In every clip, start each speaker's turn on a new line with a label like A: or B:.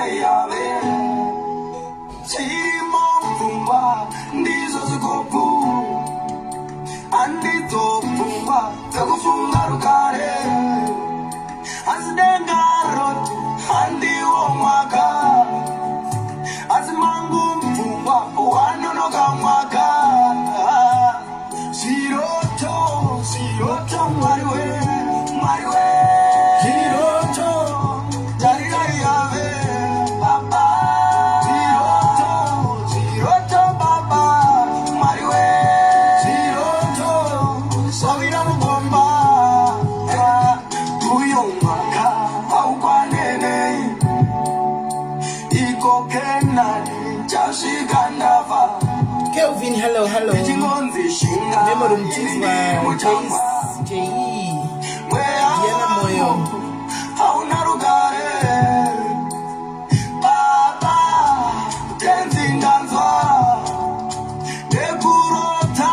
A: Tarirai yave. Zvirimo mupfungwa ndizvo zvikopu, handidzo pfungwa dzekufunga rugare. Asi denga roti handiwo mwaka, asi mangu mupfungwa wanonoka mwaka. Zviroto, zviroto, Mwari we, Mwari we. Zviroto, tarirai yave baba. Zviroto, zviroto, baba, Mwari we. Zviroto zvawira mugomba. Uyo mwaka haukwanenei, iko Kenani chasvika ndafa.
B: Kelvin, hello, hello.
A: Ndichingonzi shinga.
B: Memory Mtizwa,
A: Muchangwa.
B: J,
A: Mweya
B: Diana Moyo.
A: wangu hauna rugare. Baba, tenzi ndanzwa nekurota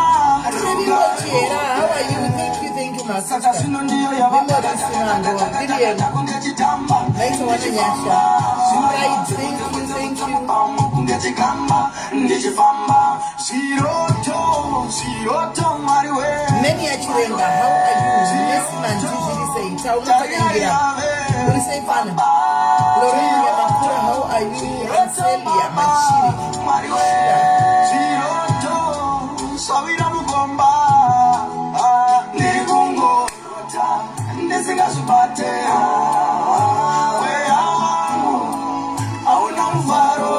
A: rugare.
B: Chera, how are you? Thank you, thank you, my
A: Saka
B: sister.
A: zvino ndiyo
B: Memory Simango, Lilian.
A: kunge chitamba.
B: Naitwa Wana Nyasha. Right, thank you, thank you.
A: Kunge chikamba ndichifamba. Zviroto, zviroto, Mwari we.
B: Many Achirenga, how are you? Messi Manji, sei? Taunokanyangira. Uri sei fana? Lorraine Yamakura, how are you? Ancelia Machiri.
A: Mwari we. Zviroto zvawira mugomba. Ndiri kungorota ndisingazvibate. Mweya wangu hauna mufaro.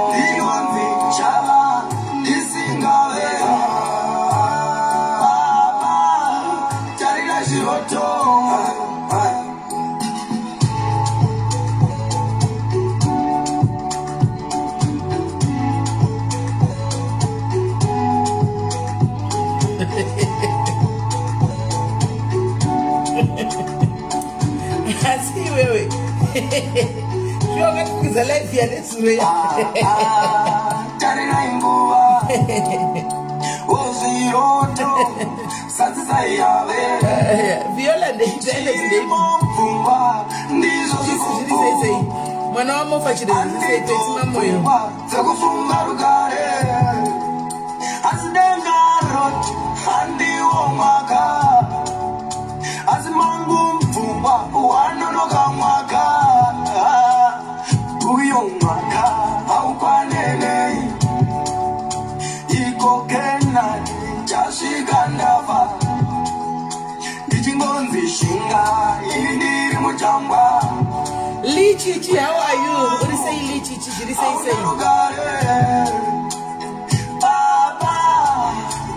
A: Ndiri wanzi chava ndisingave. Baba, tarira zviroto.
B: Asi wewe. Sio wakatifukiza live ya nezuro ya.
A: Tarirai nguva wozviroto sadzisai yave.
B: Viola ndeipi?
A: Zvirimo mupfungwa ndizvo
B: Zviri sei sei?
A: zvikopu.
B: Mwana wamofa chirezi sei Petsima Moyo.
A: Pfungwa dzekufunga rugare, asi denga roti handiwo mwaka, asi mangu mupfungwa wanonoka mwaka. Uyo mwaka haukwanenei, iko Kenani chasvika ndafa. Ndichingonzi shinga, ini ndiri muchangwa.
B: Lee Chichi, how are you? Uri sei Lee Chichi? Zviri sei sei?
A: Rugare. Baba,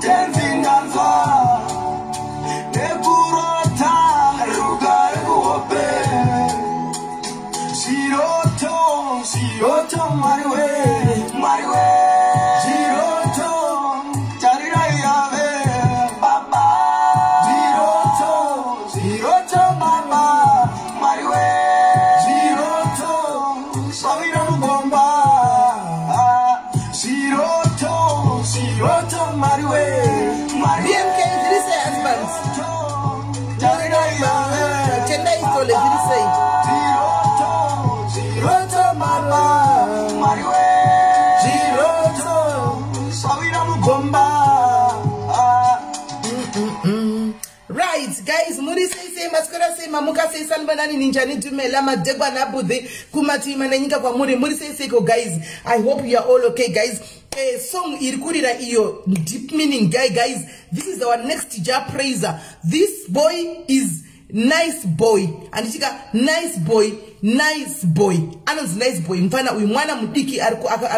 A: tenzi ndanzwa nekurota rugare kuhope. Zviroto, zviroto, Mwari we, Mwari we. Zviroto, tarirai yave baba. Zviroto, zviroto, baba, Mwari we. Zviroto zvawira mugomba. Zviroto, zviroto, Mwari we, Mwari we.
B: BMK, zviri sei husband?
A: Tarirai yave.
B: Tendai Sole, zviri sei?
A: Zviroto, zviroto, baba, Mwari we. Zviroto zvawira mugomba.
B: Right, guys, muri sei sei, maswera sei, mamuka sei, sanibonani, ninjani, dumela, madekwana abudhi, kumativi nenyika kwamuri, muri sei seiko guys? I hope you are all okay, guys. Song iri kurira iyo, deep meaning, guy, guys. This is our next Jah Prayzah. This boy is nice boy. Andichika nice boy, nice boy. Anonzi nice boy, mfana uyu mwana mudiki ari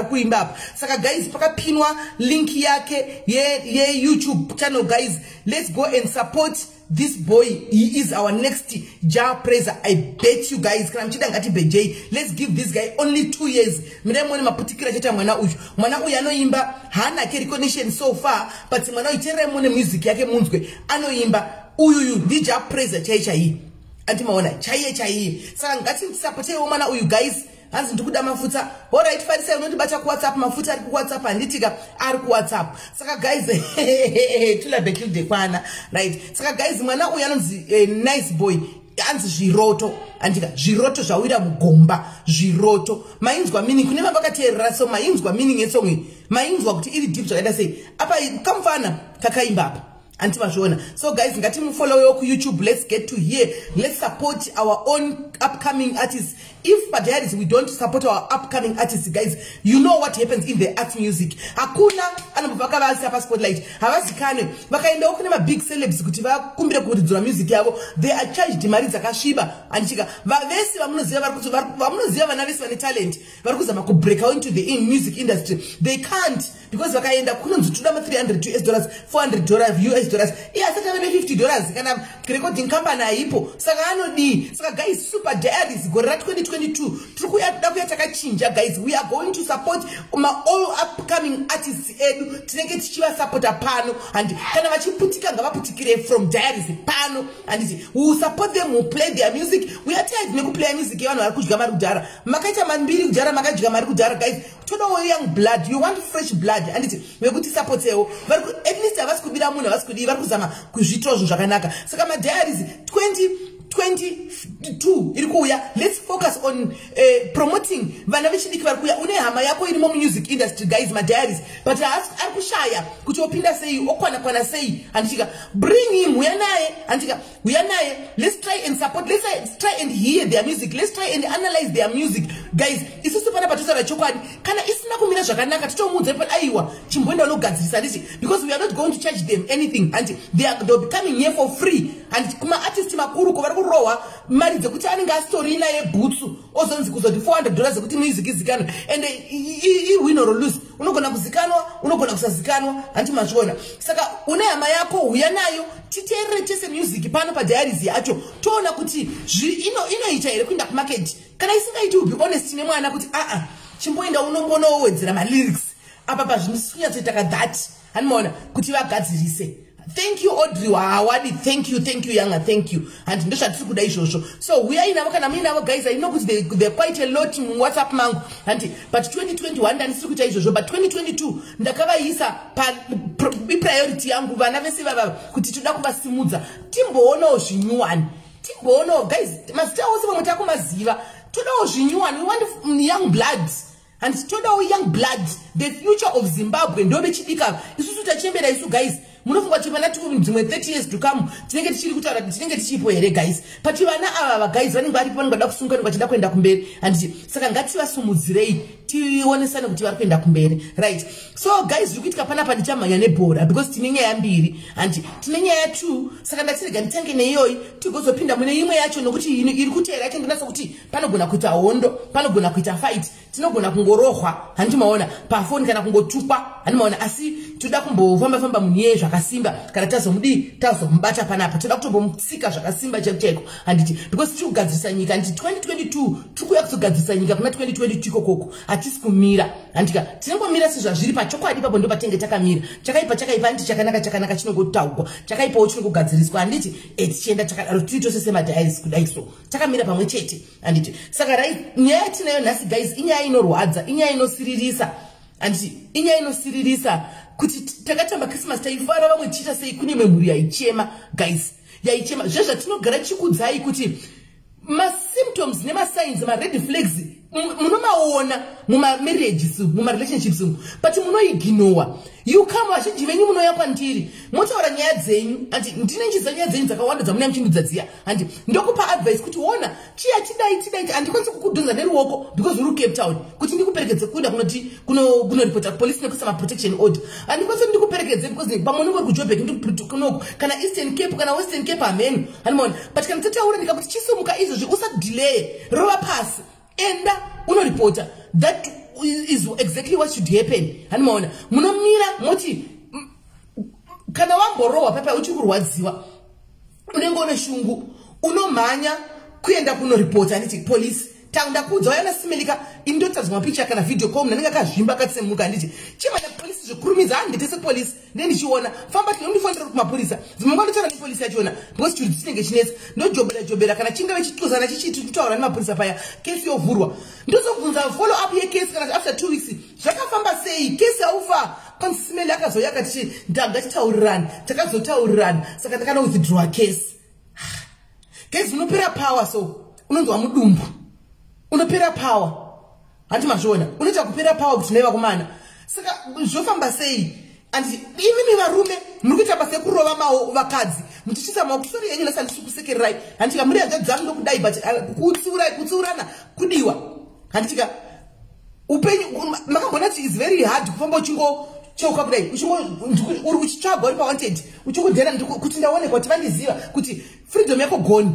B: kuimba apa. Saka guys, pakapinwa link yake ye YouTube channel, guys. Let's go and support this boy. He is our next Jah Prayzah. I bet you guys, kana muchida ngatibhejei. Let's give this guy only 2 years. Mirai muone maputikira chaita mwana uyu. Mwana uyu anoimba, haana ke recognition so far, but mwana uyu teererai muone music yake munzwe. Anoimba uyuyu ndi Jah Prayzah chai chai. Andimaona chaiye chaiye. Saka ngatisapotewo mwana uyu guys. Hanzi ndikuda mafuta. Alright, Farisai unondibata kuWhatsApp, mafuta ari kuWhatsApp, handitika ari kuWhatsApp. Saka guys, tula Betilde kwana. Right. Saka guys, mwana uyu anonzi nice boy. Anzi Zviroto, andika zviroto zvawira mugomba. Zviroto, mainzwa meaning? Kune vavakateerera, so mainzwa meaning yesong iyi? Mainzwa kuti iri deep zvakaita sei? Apa kamufana kakaimba apa, anti mazviona? So guys, ngatimufollowewo kuYouTube. Let's get to here. Let's support our own upcoming artists. If padiaries we don't support our upcoming artists, guys, you know what happens in the art music. Hakuna anombobva kavaisa paspotlight, havazikanwe. Vakaendawo kune mabig celebs kuti vakumbire kuridzura music yavo, they are charged mari dzakasviba, andichika? Vese vamunoziva, vamunoziva, vana vese vane talent vari kuzama kubreak out into the in music industry, they can't, because vakaenda kunonzi toda ma300 US dollars, $400 US dollars. Iye asati ave ne$50, kana recording company haipo, saka anodii? Saka guys, Super Diaries gore ra2022 tiri kuda kuya takachinja. Guys, we are going to support ma all upcoming artists edu. Tinenge tichivasapota pano, and kana vachiputika, ngavaputikire from Diaries pano, handiti? We will support them, we play their music. We are tired nekuplaya music yevanhu vari kudya mari kudhara. Makaita mambiri kudhara, makadya mari kudhara. Guys, todawo young blood. You want fresh blood, handiti? Vekuti supportewo, at least havasi kubira munhu, havasi kudii, vari kuzama kuzviitawo zvinhu zvakanaka. Saka madiaries 2022 iri kuuya, let's focus on promoting vana vechidiki vari kuuya. Une hama yako irimo mumusic industry, guys, madiaries, but ari kushaya kuti opinda sei, okwana kwana sei, handichika? Bring him, uya naye, handichika? Uya naye. Let's try and support, let's try and hear their music, let's try and analyze their music. Guys, isusu pana patotaura chokwadi. Kana isina kumira zvakanaka, titomuudza, aiwa, chimboenda unogadzirisa, handiti? Because we are not going to charge them anything, and they'll be coming here for free. And kumaartist makuru ko vari kurohwa mari dzekuti anenge asitorina yebhutsu, ozonzi kuzoti $400 ekuti music izikanwe. And iwin or lose, unogona kuzikanwa, unogona kusazikanwa, handi mazviona? Saka une hama yako, huya nayo, titeerere tese music pano padiaries yacho, toona kuti inoita here kuenda kumarket. Kana isingaiti, be honest nemwana kuti aa, chimboenda unombonowedzera malyrics apa, pazvinonyatsoita kadhat, handimaona, kuti vagadzirise. Thank you, Audrey Hawadi. Thank you, thank you, younger, thank you. And ndo zvatiri kuda izvozvo. So uyai navo kana muinavo. Guys, I know kuti there quite a lot muWhatsApp mangu, handi? But 2021 ndandisiri kuita izvozvo, but 2022 ndakavaisa ipriority yangu, vana vese vavava, kuti toda kuvasimudza, timboonawo zvinyuwani, timboonawo. Guys, mazita ose vamwe takumaziva. Todawo zvinyuwani. We want young blood and todawo young blood. The future of Zimbabwe ndo vechidika. Isusu tachembera isu, guys. Munofunga kuti vana dzimwe 30 years to come tinenge tichiri kutaura, tinenge tichipo here, guys? But vana ava, guys, vanenge varipo, vanenge vada kusunga, vanenge vachida kuenda kumberi, handiti? Saka ngativasumudzirei, tionesane kuti vari kuenda kumberi, right? So guys, zviri kuitika panapa, ndichamhanya nebhora because tine nyaya mbiri, handi? Tine nyaya two, saka ndatirega nditange neiyoyi, tigozopinda mune imwe yacho, nokuti iri kuteera yacho ndinatsa kuti panogona kuita hondo, panogona kuita fight, tinogona kungorohwa, handi maona, pafoni kana kungotukwa, handi maona? Asi toda kumbofamba famba munhu iyeye zvakasimba. Kana tazomudii, tazomubata panapa, toda kutombomutsika zvakasimba chaiko chaiko, handiti? Because tiri kugadzirisa nyika, handiti? 2022 tiri kuuya kuzogadzirisa nyika. Kuna 2022 ikokoko hatisi kumira, handika? Tinongomira sezvazviri pachokwadi. Ipapo ndo patinenge takamira. Chakaipa chakaipa, handiti? Chakanaka chakanaka, chinongotaugwa. Chakaipawo chinongogadziriswa, handiti? Tichienda takadaro, tiri tose semadiaries kudai, so takamira pamwe chete, handiti? Saka right, nyaya yatinayo nhasi, guys, inyaya inorwadza, inyaya inosiririsa, handiti? Inyaya inosiririsa kuti takatamba Christmas, taifara vamwe tichiita sei, kune imwe mhuri yaichema, guys, yaichema. Zve zvatinogara chikudzai kuti masymptoms nemasigns, mared flags, munomaona mumamarriages, mumarelationships umu, but munoignowa. You come, vazhinji venyu munouya kwandiri, motaura nyaya dzenyu, handi? Ndinenchiza nyaya dzenyu dzakawanda dzamunea muchindudza dziya, handi? Ndokupa advice kuti ona, chiya tidai, tidai. Handikwanisi kukudhonza neruoko because uri Cape Town kuti ndikuperekedze kuenda kunoti kunoripota kupolisi nekuisa maprotection order. Handikwanisi kuti ndikuperekedze because pamwe unenge uri kuJobek kunoku, kana Eastern Cape, kana Western Cape, hameno, handimaona? But kana tataura, ndikakuti chisimuka izvozvi, usadelay, rova pasi, enda unoripota. That is exactly what should happen, handimaona? Munomira moti kana wamborohwa papa, uchiri kurwadziwa, unenge une shungu, unomhanya kuenda kunoripota, handiti? Polisi, ndakuudza, wayana simelika, indotadzwa mapicha kana video call, munhu anenge akazvimba, akatsemuka, handiti? Chimhanya kupolisi zvekurumidza, handiti? Sepolisi nde ndichiona, famba, undifonera kumapurisa. Dzimwe nguva ndotaura nepolisi yachona because chirudzi chinenge chinetsa, ndojobera jobera, kana chingave chituzana chichiti kutaura nemapurisa paya, kesi yovhurwa. Ndozobvunza follow up yekesi kana after 2 weeks, zvakafamba sei kesi? Haufa kanzi akazouya akati ndanga titaurirani, takazotaurirana, saka ndakanowithdrawa kesi. Guys, unopera power, so unonzwa mudumbu unopera power. Handi mazviona? Unoita kupera power kuti naiva kumana. Saka zvofamba sei? Andi imimi varume muri kuita basa ekurova mawo vakadzi muchichisa maoko. Sorry yenyu, nhasi handisi kusekererai, handitika? Muri hanzvadzi dzangu, ndokudai, but kutsiurana kudiwa, handitika? Upenyu makambona kuti is very hard kufamba uchingocheuka kudai, uri uchitsvagwa, uri pawanted, uchingodhera kuti ndaonekwa, kuti vandiziva, kuti freedom yako gone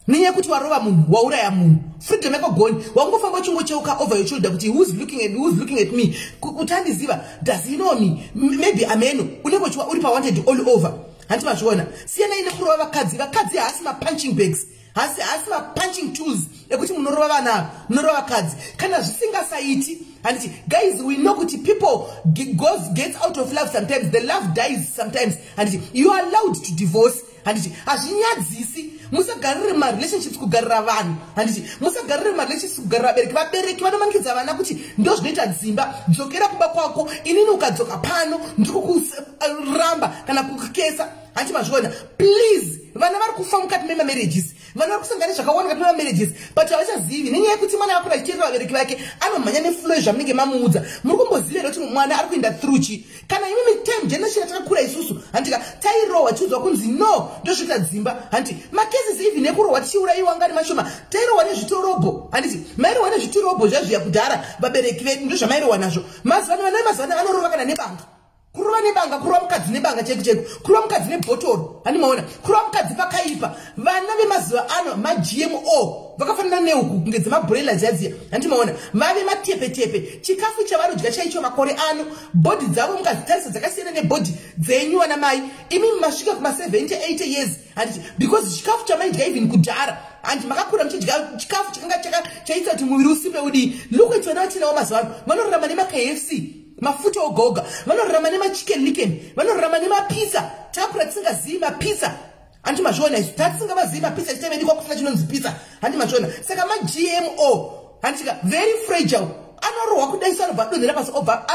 B: nenyaya yekuti warova munhu, wauraya munhu. Freedom yako gone. Wangofamba uchingocheuka over your shoulder kuti who's looking at, who's looking at me, kuti andiziva, does he know me? Maybe ameno. Unenge uchiwa uri pawanted all over. Handiti mazviona? Siyanai nekurova vakadzi. Vakadzi haasi mapunching bags, haasi mapunching tools ekuti munorova vana ava, munorova vakadzi kana zvisingasaiti, handiti? Guys, we know kuti people goes gets out of love sometimes. The love dies sometimes, handiti? You are allowed to divorce, handiti? Hazvinyadzisi. Musagarire marelationships kugarira vanhu, handiti? Musagarire marelationships kugarira vabereki. Vabereki vanomanikidza vana kuti ndo zvinoita dzimba. Dzokera kumba kwako. Inini ukadzoka pano, ndiri kukuramba kana kukukesa. Handiti mazviona? Please, vana vari kufa mukati memamarriages, vana vari kusangana nezvakawanda mukati memamarriages, but havachazivi nenyaya yekuti mwana akura achiteerera vabereki vake, anomhanya neflow zvamunenge mamuudza. Muri kumboziva here kuti mwana ari kuenda through chi? Kana imimi time generation yatakakura isusu, handika, tairohwa tichiudzwa kunzi no, ndozvinoita dzimba, handiti? Macases even ekurohwa tichiurayiwa ngari mashoma. Tairohwa nezvitorobho, handiti? Mairohwa nezvitorobho zvazviya kudhara, vabereki vedu ndozvamairohwa nazvo. Mazuva ano, vana vemazuva ano vanorova kana nebanga. Kurova nebanga, kurova mukadzi nebanga cheko cheko, kurova mukadzi nebhotoro, handimaona? Kurova mukadzi pakaipa. Vana vemazuva ano maGMO, vakafanana neuku kunge dzemabroiler dziya dziya, handimaona? Vave matepetepe. Chikafu chavanodya chaicho makore ano, body dzavo mukadzitarisa dzakasiyana nebody dzenyu vana mai imi masvika kuma70 80 years, handiti? Because chikafu chamaidya even kudhara, handi makakura muchidya chikafu chakanga chaita kuti muviri usimbe udii. Look at vana vatinawo mazuva ano, vanorarama nemaKFC, mafuta ogoga, vanorarama nemaChicken Licken, vanorarama nemapizza. Takura tisingazivi mapizza, handi mazviona? Isu tatisingavazivi mapizza, chitavedikwa kusina chinonzi pizza, handi mazviona? Saka maGMO, handitika, very fragile. Anorohwa kudai so, anobva adonhera pasi, obva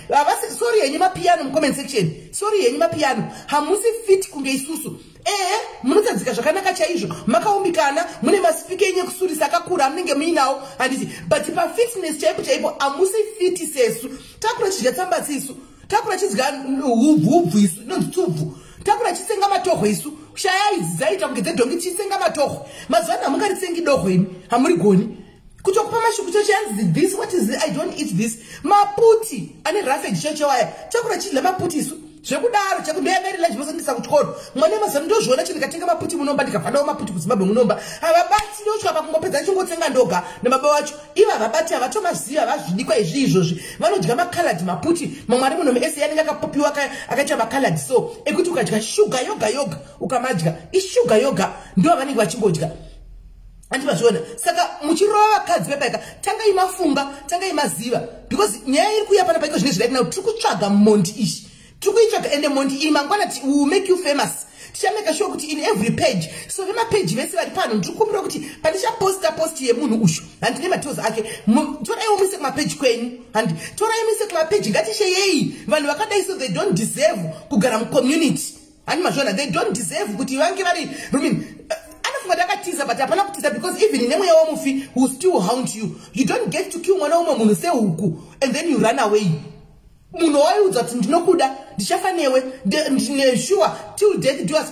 B: havasi. Sorry henyu mapiano mucomment section, sorry henyu mapiano, hamusi fit kunge isusu. Ehe, munotadzika zvakanaka chaizvo, makaumbikana, mune masipika enyu ekusurisa akakura amunenge muinawo, handiti? But pafitness chaipo chaipo hamusi fit sesu. Takura chidya tsambatsi isu, takura chidya hubvu isu, inonzi tsubvu. Takura chisenga matohwe isu, shaya idzi dzaita kunge dzedhongi, tichisenga matohwe. Mazuva ano hamungaritsengi dohwe imi, hamurigoni kutokupa mashuku chacho yanzi this, what is this? I don't eat this. Maputi ane roughage chacho aya, takura chidya maputi isu zvekudaro. Chakundoyanga kuchikoro mwana mazano ndozviona chi ndikatenga maputi munomba, ndikavhadawo maputi kuZimbabwe munomba, havabati. Ndosvika pakungopedza ndichingotsenga ndoga nababa vacho. Ivo havabati, havatomazivi, havazvidikwa izvi izvozvi. Vanodya macoloured maputi mamwe ari muno muese anenge akapopiwa akaita macoloured, so ekuti ukadya shuga yoga yoga, ukamadya ishuga yoga, ndo vanenge vachingodya, andimazviona? Saka muchirova vakadzi vepaika, tangai mafunga, tangai maziva, because nyaya iri kuuya pana paiko zvine right now, tiri kutsvaga mondi ishi, tiri kuitsvaga. Ende mondi iyi mangwana will make you famous. Tichamake sure kuti in every page. So vemapeji vese vari pano, ndiri kukumbira kuti pandichaposta post yemunhu ushu, handine matozi ake, toraiwo muise kumapeji kwenyu, handi torai muise kumapeji. Ngatisheyei vanhu vakadai so. They don't deserve kugara mucommunity, handi mazviona? They don't deserve kuti vange vari rumin. Anofunga ndakatiza, but hapana kutiza, because even nemweya womufi will still haunt you. You don't get to kill mwana umwe munhu sehuku and then you run away. Munhu waiudza kuti ndinokuda, ndichafa newe, ndine sure, till death do us,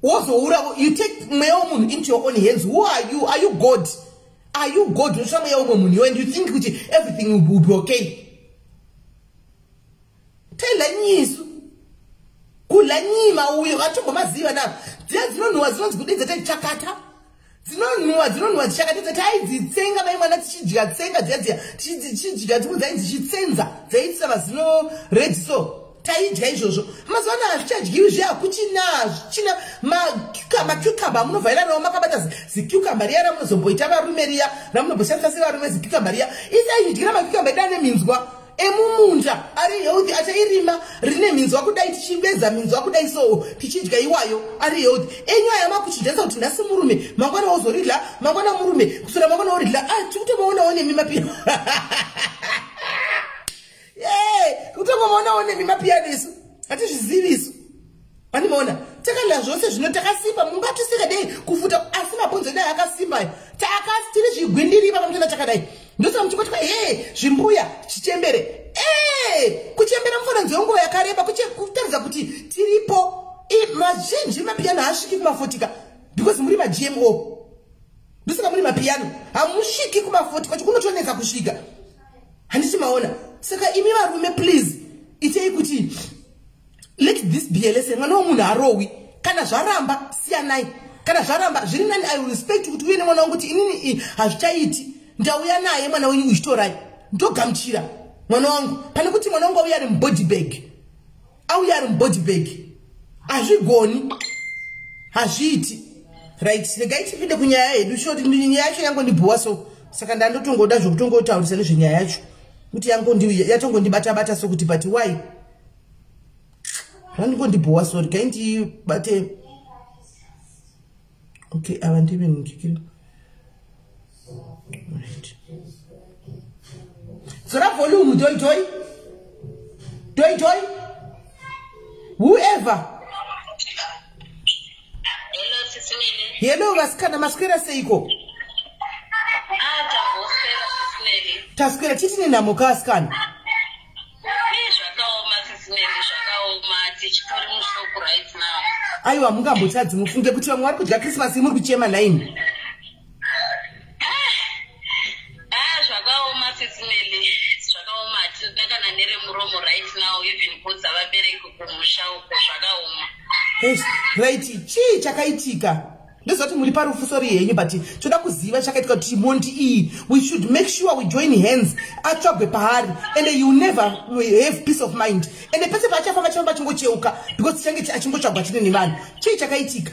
B: wozoura. You take mweya womunhu into your own hands. Who are you? Are you God? Are you God? Unotora mweya womwe munhu iwe and you think kuti everything will be okay. Taila nyisu kudla nyima uyo atombomaziva na dziya dzinonhuhwa, dzinonzi kudii, dzataichakata, dzinonhuhwa, dzinonhuhwa dzichakata, taidzitsenga mai mwana tichidya tsenga dziya dziya, tichidya dzimwe dzainzi chitsenza, dzaiitisa mazino red, so taidya izvozvo. Mazuva ano hazvichadyiwi zviya, hakuchina, zvichina. Macucumber amunovhaira nawo makabata zicucumber riya ramunozomboita varume, riya ramunomboshandisa sevarume, zicucumber riya. Isaidyira macucumber edu ane minzwa emumunda, ari healthy, achairima rine minzwa kudai, tichiveza minzwa kudai, so tichidya iwayo ari healthy. Enyu aya makuchidyasa kuti nhasi murume, mangwana wozoridya, mangwana murume, kusura mangwana woridya. Ah, tikutomaonawo nemi mapiyano, kutomaonawo nemi mapiyano. Isu hatizvizivi isu, andimaona? Takadya zvose zvino, takasimba. Mungatisika dei kufuta. Mabhonzo edu akasimba. Takasi tiri zvigwindiri ipapa muchiona chakadai. Ndosaka muchingoti he zvimbuya chichembere. Kuchembera mufananidzo wenguva yakareba kutaridza kuti tiripo. Mazhinji mapiyano haasviki kuma40 because muri maGMO. Ndosaka muri mapiyano hamusviki kuma40 kwacho kunotonetsa kusvika. Handiti maona? Saka imi varume, please itei kuti let this be a lesson. Mwana womunhu harohwi. Kana zvaramba, siyanai. Kana zvaramba, zviri nani. I respect kuti uye nemwana wangu kuti inini hazvichaiti, ndauya naye mwana wenyu, uchitorai, ndogamuchira mwana wangu, pane kuti mwana wangu auya ari mubody bag, auya ari mubody bag. Hazvigoni, hazviiti. Right, regai tipinde kunyaya yedu short. Nyaya yacho yangondibhuwa, so saka ndandotongoda zvokutongotaurisa nezvenyaya yacho kuti yatongondibata-bata so kuti, but why randingondibhuwa? So regai ndibate. Okay, ava ndive ningikiri. Right, zora volume. Joy, Joy, Joy, Joy, whoever.
C: Hello, Sisi Meli.
B: Hello vasikana, maswera seiko?
C: Ah, tamboswera, Sisi Meli.
B: Taswera titi nenhamo kaasikana.
C: Zvakaoma, Sisi Meli, zvakaoma. Tichitori mushock right now.
B: Aiwa, mungambotadzi mufunge kuti vamwe vari kudya Christmas, muri kuchema naini.
C: Ah, zvakaoma, Sisi Meli. Zvakaoma, hatina kana neremuromo right now, even kudza vabereki kumusha uko zvakaoma.
B: Eish, right, chii chakaitika? Ndoziva kuti muri parufu, sorry henyu, but toda kuziva chakaitika kuti mhondi iyi, we should make sure we join hands, atsvagwe paari, and you never have peace of mind, and pese paachafamba chifamba achingocheuka because tichange achingotsvagwa chine nevanhu. Chii chakaitika?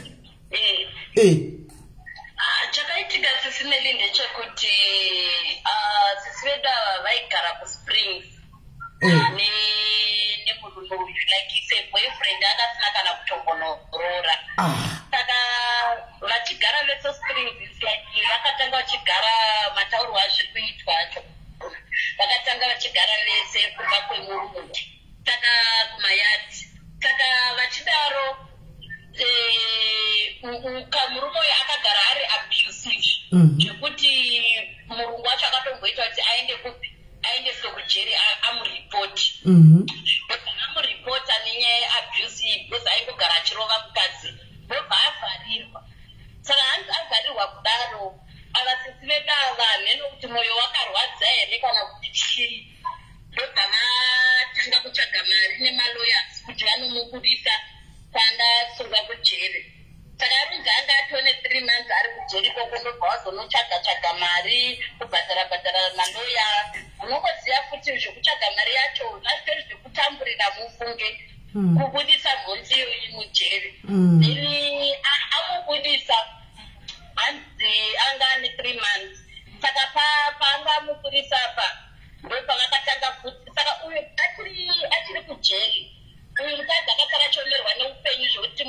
C: Ah, chakaitika, Sisi Meli, ndechekuti ah, sisi vedu ava vaigara kuSprings nemurume uyu, like seboyfriend, akasina kana kutombonoroora. Saka vachigara vese Springs, it's like vakatanga vachigara, mataurwo azviri kuitwa acho, vakatanga vachigara vese kumba kwemurungu, saka kumayadhi. Saka vachidaro, murume uyu akagara ari abusive zvekuti murungu wacho akatomboita kuti aende kupi, aendeswe kujeri, amuripoti. Amuripota nenyaya yeabuse iyi because aingogara achirova mukadzi, ndobva avharirwa. Saka hanzi avharirwa kudaro, ava sisi vedu ava, nenokuti mwoyo wakarwadza here kana kuti chii, ndobva vatanga kutsvaga mari nemalawyers kuti vanomubudisa kwaangasungwa kujeri. Saka arunzi anga atone 3 months ari kujeri ikoko, ndobva vazonotsvaga tsvaga mari, kubhadhara bhadhara maloya. Unongoziva futi zvekutsvaga mari yacho zvatori zvekutamburira, mufunge kubudisa mhondi iyoyi mujeri. Then amubudisa, hanzi anga ane 3 months. Saka paanga amubudisa apa, ndopavakatanga futi. Saka uyu achiri kujeri uyu mukadzi akasara achiomerwa neupenyu zvekuti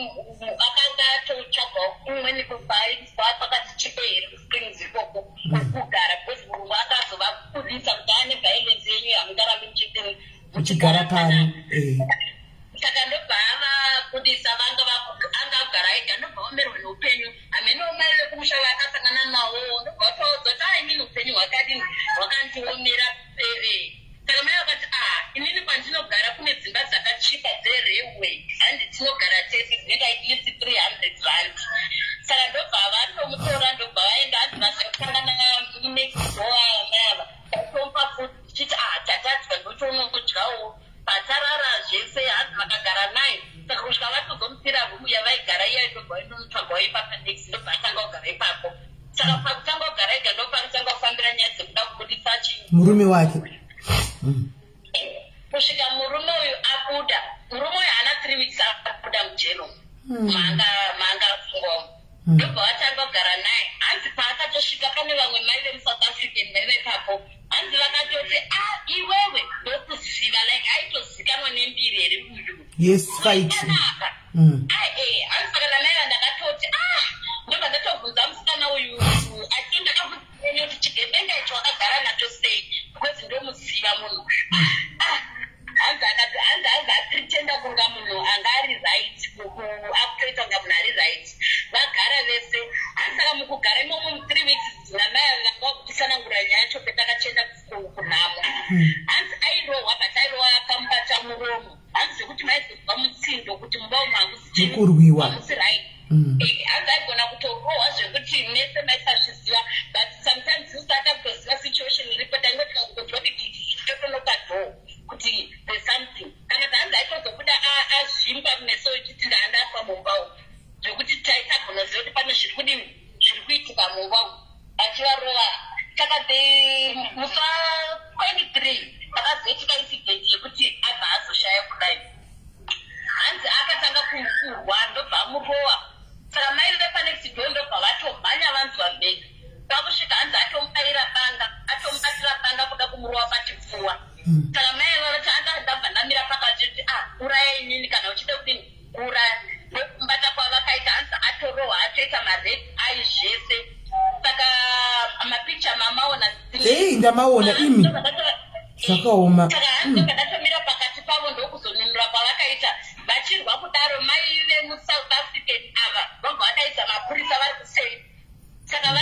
C: akanga atotsvagawo kumweni kufaiswa kwakati chipe here kuSprings ikoko kugara, because murungu akazovabudisa kuti ane violence yenyu hamungarambi muchidini.
B: Muchigara pano.
C: Saka ndobva avabudisa, vanga anga agara ega, ndobva omerwa neupenyu. Hamene mai vekumusha vaakasangana nawo, ndobva vataudza kuti a, inini upenyu hwakadini, hwakandiomera. Saka mai vakati, a, inini kwandinogara kune dzimba dzakachipa dzerailway, handi tinogara tese, dzinoita at least R300. Saka ndobva vatomutora, ndobva vaenda. Hanzi vasangana next door mai ava, vaitomupa food, tichiti a, tatadya, ndochounodyawo patarara zvese. Hanzi vakagara naye, saka kusvika vatozomusira rumu yavaigara iya, ndobva vaindonotsvagawo ipapa next, ndobva atanga kugara ipapo. Saka pakutanga kugara ega, ndopakutanga kufambira nyaya dzekuda kubudisa chi
B: Murume wake.
C: Kusvika murume uyu abuda. Murume uyu haana 3 weeks abuda mujero maanga afungwamo, ndobva vatanga kugara naye. Hanzi paakatosvika, pane vamwe mai vemuSouth African vaiva ipapo, hanzi vakatoti, a, iwewe ndokuziva, like aitozikanwa nembiri here uyu?
B: Yes, fight.
C: Akanaka. Ai, hanzi saka namai ndakatoti, ah, ndobva ndatobvunza musikana uyu, asi ndakabvunza kuti chigebenga icho wakagara nacho sei, because ndomuziva munhu uyu. Ah, hanzi akati, hanzi apretenda kunga munhu anga ari right, akutoita kunga munhu ari right. Vagara vese, hanzi saka mukugara mumba umu hamusi
B: Mukurwiwa.
C: Hamusi right. Hanzi aigona kutorohwa zvekuti mese maisazviziva, but sometimes usati akutoziva situation iripo, taingoti kakutonzwa kuti totonoka door kuti there's something. Kana kuti hanzi aitozobuda azvimba kumeso echiti ndaandafa mumba umu, zvekuti taisagona ziva kuti pane zviri kudini, zviri kuitika mumba umu, achivarova. Saka the musi wa23 pakazoitika incident yekuti abva azoshaya kudai, hanzi akatanga kurwa, ndobva amurova. Saka mai vepanext door ndobva vatomhanya, vanzwa mheni, kwakusvika hanzi atomubayira banga, atomubatira banga kuda kumurova pachipfuwa. Saka mai ava vati anga ndabva ndamira pakati kuti, "Ah, uraya inini kana uchida kudini, kuuraya." Ndokumubata kwavakaita, hanzi atorohwa, atoita mared eye zvese. Saka mapicha mamaona.
B: Ei, ndamaona imi, zvakaoma.
C: Saka hanzi ndakatomira pakati pavo, ndokuzonunura kwavakaita vachirwa kudaro. Mai vemuSouth African ava vabva vadaidza mapurisa vari kusei. Saka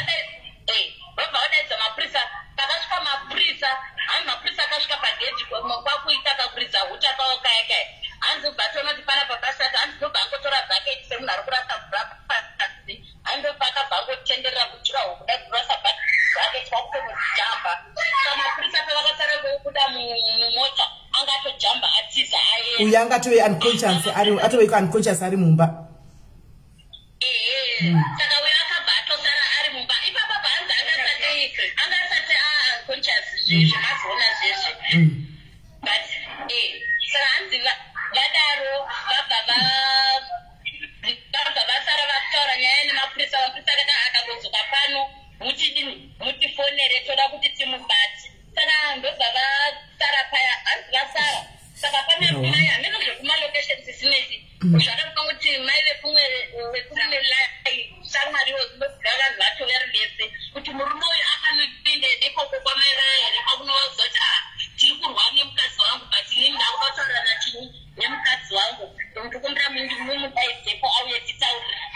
C: vabva vadaidza mapurisa. Pakasvika mapurisa, hanzi mapurisa akasvika pageji kwakuita kakuridza huta kwavo kaya kaya. Hanzi ubva toona kuti panapa pasati, hanzi ndobva angotora bhaketi semunhu ari kurasa mvura pasi. Hanzi ndobva akabva angotenderera kujuraho kuda kurasa bhaketi, kwakutonojamba. Saka mapurisa pavakasara kubuda mumota, anga atojamba atiza aenda.
B: Uyu angatove unconscious, atove unconscious ari mumba.
C: Ehe, saka uyo akabva atosara ari mumba ipapa. Bhanzi anga asati aunconscious zvemazoona zvezve, but saka hanzi vadaro vabva vasara vakutaura nyaya nemapurisa. Mapurisa akati akangodzoka pano, mutidini, mutifonere, toda kuti timubate. Saka ndobva vasara paya. Hanzi vasara, saka pane mai hameno zvekumalocations sinezi zvakafa kuti mai vekumwe lai shamwariwo dzinoziva vanhu vacho vari vese kuti murume uyu akanopinde ikoko kwamai vaya here, kwakunovaudza kuti, "Ah, tiri kurwa nemukadzi wangu, but inini ndakuda kutaura nachini nemukadzi wangu, ndikumbira mumudaidzepo auye titaurirane."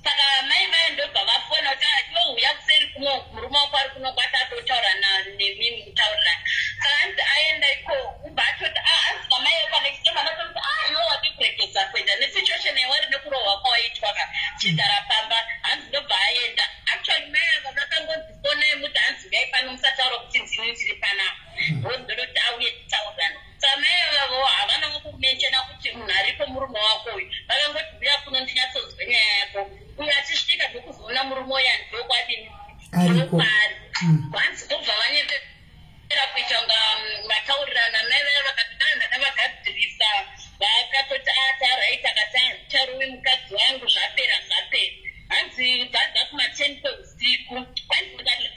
C: Saka mai vaya ndobva vafona kuti, "Ah, iwe uya kuseri kuno, murume wako ari kuno kwati atotaura nemi mutaurirana." Saka hanzi aenda iko, ubva atoti, ah, hanzi kamai vepanext time anatoti, "Ah, iwe wadikuregedza kuenda nesituation yauri nekurohwa kwawaitwa ka, chigara pamba." Hanzi ndobva aenda. Actually mai ava vakangonzi fonai muti hanzi uyai pano, musataura kuti ndini ndiri panapa, ndodoti auye titaurirana. Saka mai avavo havana kumentiona kuti munhu aripo murume wako uyu. Vakangoti, "Uya kuno ndinyatsonzwe nyaya yako." Uyo achisvika ndokuzoona murume uyu andokwadini.
B: Ariko.
C: Ndokwaari. Hanzi ndobva vanyepera kuita kunga vataurirana. Mai vaya vakati, "A, ndakavagadzirisa." Vakatoti, "Ataraita," akati, "Handicharovi mukadzi wangu, zvapera, zvapera." Hanzi bvadza kuma10 kweusiku, hanzi kati,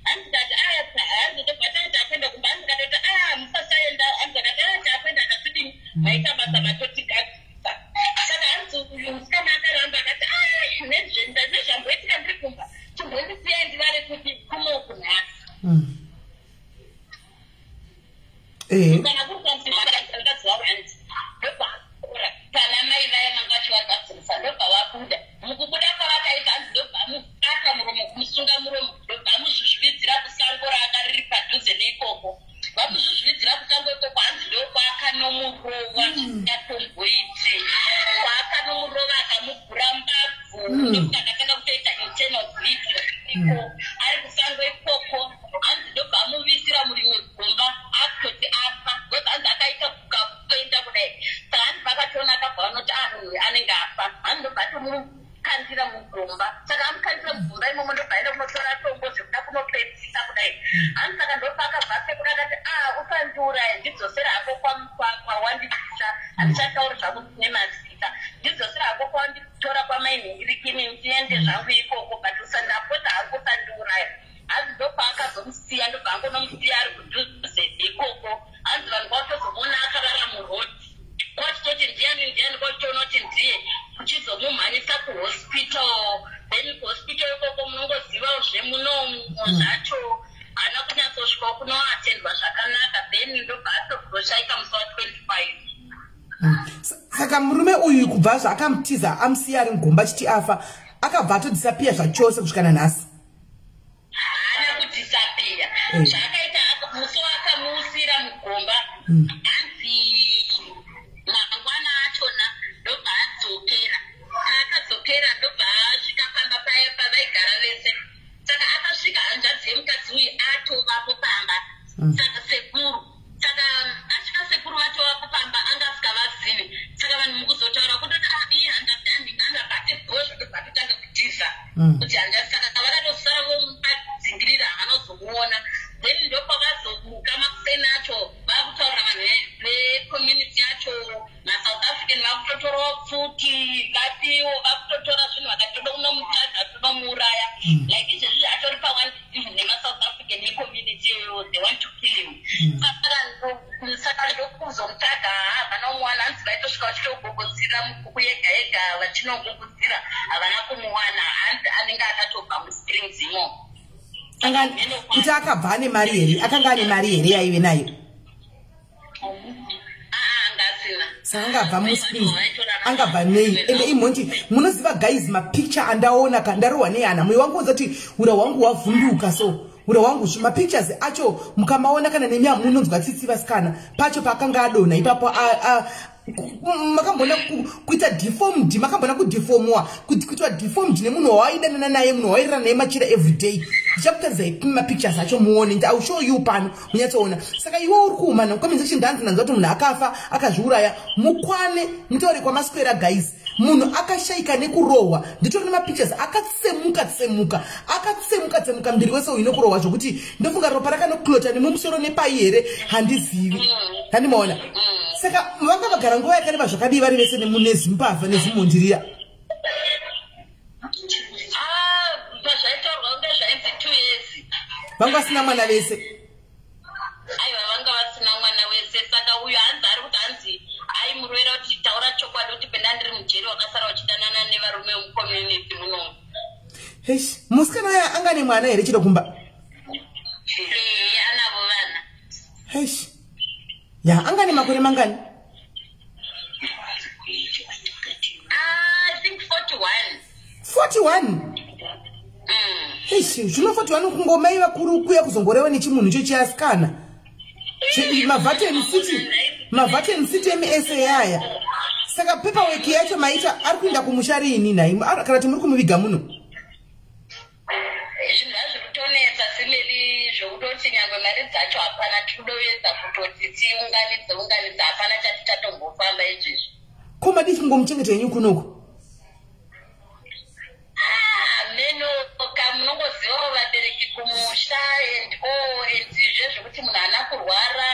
C: hanzi kati, hanzi ndobva tati akuenda kumba. Hanzi katoti, "A, musasaenda." Hanzi akati, "A, takuenda." Akatidini, "Maita basa, matotigadzirisa." Saka hanzi uyu musikana akaramba, akati, "Nezvamboitika ndiri kumba, chimbondisiyai ndivare kuti kunoku nhasi." Kana kuri kwamukadzi wavo, hanzi ndobva akura pana mai vaya vanga vachivagadzirisa, ndobva vabuda. Mukubuda kwavakaita, hanzi ndobva amubata muromo, kumusunga muromo, ndobva amuzvuzvuvidzira kusango ranga riri padhuze neikoko. Vamuzvuzvuvidzira kusango ikoko, hanzi ndokwakanomurova zvisingatomboiti, kwaakanomurova akamugura mbabvu, ndokuti akatanga kutoita internal bleeding iko ari kusango ikoko. Hanzi ndobva amuvisira murimwe gomba, akutoti afa, because hanzi akaita kuenda kudai. Saka hanzi vakatoona akabva vanoti, "Ah, munhu uyu anenge afa." Hanzi ndobva atomukandira mugomba. Saka amukandira mugomba imomo, ndobva aenda kunotora tombo zvekuda kunopedzisa kudai. Hanzi saka ndobva akabva apekuda, akati, "Ah, usandiuraya, ndidzosera hako kwawandibvisa, handichatauri zvangu nemazita, ndidzosera hako kwawanditora kwamainhingirikini, ndiende zvangu ikoko, but usandapota hako, usandiuraya." Hanzi ndopaakazomusiya, ndobva angonomusiya ari kudhuze ikoko. Hanzi vanhu vatozomuona akarara muroad, kwachitoti ndiani, ndiani, kwachitoona kuti ndiye, kuchizomumhanyisa kuhospital. Then kuhospital ikoko, munongozivawo zvemunomu zvacho, haana kunyatsosvikawo kunoatendwa zvakanaka. Then ndobva atozoshaika musi wa25.
B: Saka murume uyu kubva zvaakamutiza, amusiya ari mugomba achiti afa, akabva atodisappear zvachose kusvika nanhasi?
C: Haana kudisappear. Zvaakaita, musi waakamuusira mugomba, hanzi mangwana achona. Kuti hanzvadzi, saka vakatosara vomadzingirira, havanozomuona. Then ndopavazomuka makuseni acho, vakutaurira vanhu vecommunity yacho, maSouth African, vakutotorawo pfuti, vapiwo, vakutotora zvinhu, vakati toda kunomutsvaga, tonomuuraya. Like izvezvi atori paone even nemaSouth African ecommunity iyoyo, they want to kill him. Saka ndokuzomutsvaga, havana kumuwana. Hanzi vaitosvika vachitogogodzira mukuku yega yega, vachinogogodzira, havana kumuwana. Hanzi anenge akatobva muSprings imomo.
B: Kuti akabva ane mari here? Akanga ane mari here yaive nayo?
C: Anga asina.
B: Saka angabva muSprings, angabva nei? Ende imhondi, munoziva guys, mapicture andaona ka, ndarohwa nehana. Mwoyo wangu udza kuti ura hwangu hwavhunduka. So ura hwangu, mapictures acho mukamaona kana nemi hamunonzwa tsitsi vasikana. Pacho paakanga adonha ipapo, makamboona kuita deformed? Makambona kudeformwa, kuitwa deformed nemunhu wawaidanana naye, munhu wawairirana naye machira everyday? Ndichakutaridzai mapictures acho muone. I will show you pano munyatsoona. Saka iwe uri kuumana comment section, ndanzi nanzwa kuti munhu akafa akazviuraya. Mukwane, mutaure kwamaswera guys. Munhu akashayika nekurohwa. Nditori nemapictures, akatsemuka tsemuka, akatsemuka tsemuka muviri wese uyu nekurohwa, zvokuti ndofunga ropa rakanoklota nemumusoro nepai here, handizivi. Handimaona. Saka vanga vagara nguva yakareba zvakadii vari vese nezimbavha nezimhondiriya?
C: Ah, pazvaitaurwa kunge zvainzi 2 years.
B: Vanga vasina mwana vese?
C: Aiwa, vanga vasina mwana wese. Saka uyo hanzi ari kuti hanzi aimurovera kuti taura chokwadi kuti penda ndiri mujeri wakasara uchidanana nevarume vemucommunity munomu.
B: Hesh, musikana uya anga nemwana here chiro kumba?
C: Ee, anavo vana.
B: Hesh, ya, anga nemakore mangani?
C: Ah, I think 41.
B: 41?
C: Mm.
B: Eish, zvino 41 kungomai vakuru kuya kuzongorewa nechimunhu icho chiasikana. MaVatican City, maVatican City emesa aya. Saka paperwork yacho maita? Ari kuenda kumusha riini nhai? Kana kuti muri kumuviga muno?
C: Zvinhu zvazviri kutonetsa simeli, zvokutoti nyangwe mari dzacho hapana. Tikudoedza kutoti tiunganidze unganidze, hapana chati chatombofamba izvezvi.
B: Ko madii kungomuchengeta henyu kunoku?
C: Meno kamunongozivawo vabereki kumusha and all, and zvezvekuti munhu haana kurwara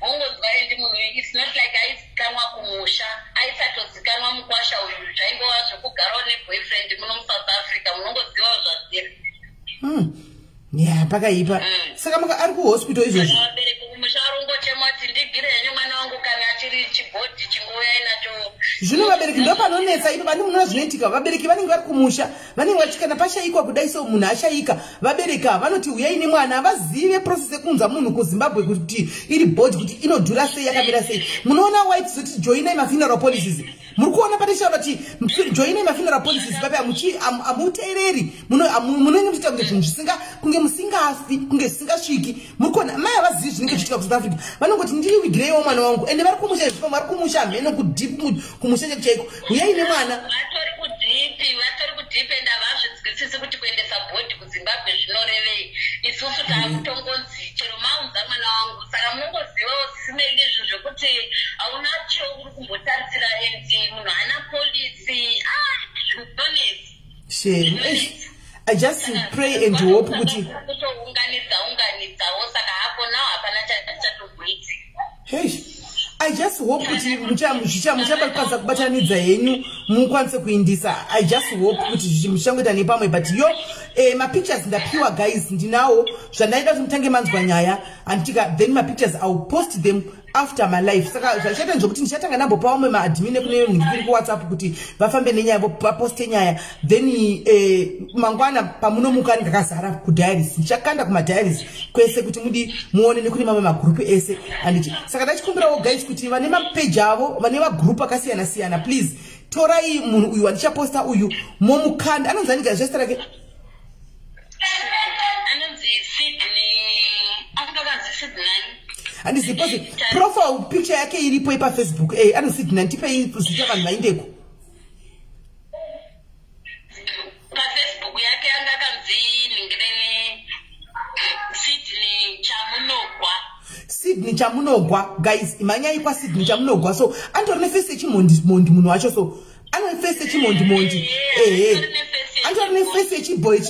C: wongonzwa, and munhu, it's not like aizikanwa kumusha, aisatozikanwa mukwasha uyu. Zvaingova zvekugarawo neboyfriend muno muSouth Africa, munongozivawo zvazviri.
B: Ya, pakaipa. Saka maka ari kuhospital izvozvi?
C: Saka vabereki kumusha vari kungochema kuti ndigire henyu mwana wangu, kana chiri chibody chingouyai nacho.
B: Zvino vabereki ndo panonetsa ipo vani. Munoona zvinoitika, vabereki vanenge vari kumusha, vanenge vachi kana pashayikwa kudai so, munhu ashayika, vabereki ava vanoti uyai nemwana. Havazive process yekuunza munhu kuZimbabwe, kuti iri body, kuti inodhura sei, yakamira sei. Munoona why tizoti joinai mafuneral policies? Muri kuona patichaura kuti joinai mafuneral policies papi, hamuteereri. Munenge muchiita kunge zvinhu zvisinga, kunge musingafi, kunge zvisingasviki. Muri kuona mai havazivi zvinenge zvichiitika kuSouth Africa. Vanongoti ndiriwigireiwo mwana wangu, ende vari kumusha izvi, vari kumusha mheno kudeep kumusha chaiko chaiko. Uyai nemwana.
C: Vatori kudeep, vatori kudeep, and havazvinzwisisi kuti kuendesa body kuZimbabwe zvinorevei. Isusu taakutongonzi chero maunza mwana wangu. Saka munongozivawo simeli izvo zvekuti hauna cheuri kumbotarisira, and munhu haana policy. Ah, zvinonetsa.
B: Shame. Eish, I just pray and hope kuti
C: Kutounganidza unganidzawo, saka hapo nawo hapana chatomboitika.
B: Hey, I just hope kuti muchabakwanisa kubatanidza henyu, mukwanise kuindisa. I just hope kuti muchangoita nepamwe. But yo, mapictures ndapiwa guys, ndinawo. Zvandaida kuti mutange manzwa nyaya, handitika? Then mapictures, I will post them after my life. Saka zvachaita ndezvokuti ndichatanga ndambopa vamwe maadmin kune nhingiri kuWhatsApp kuti vafambe nenyaya, vaposte nyaya. Then mangwana pamunomuka anenge akazara kudiaries. Ndichakanda kumadiaries kwese kuti mudi muone nekune mamwe magrupu ese, handiti? Saka ndachikumbirawo guys kuti vane mapeji avo, vane magrupu akasiyana siyana, please torai munhu uyu wandichaposta uyu, momukanda. Anonzi ani zesta rake?
C: Anonzi Sydney, anga kanzi Sydney.
B: Handizipozi profile picture yake iripo ipaFacebook. Anonzi Sydney. Ndipei zita vanhu vaindeko.
C: PaFacebook yake anga kanzi ningireni Sydney Chamunogwa.
B: Sydney Chamunogwa. Guys, imanyai kwaSydney Chamunogwa. So antori neface yechimondimondi munhu wacho, so ane face yechimondimondi. Ehe, anditori neface yechibhoyi,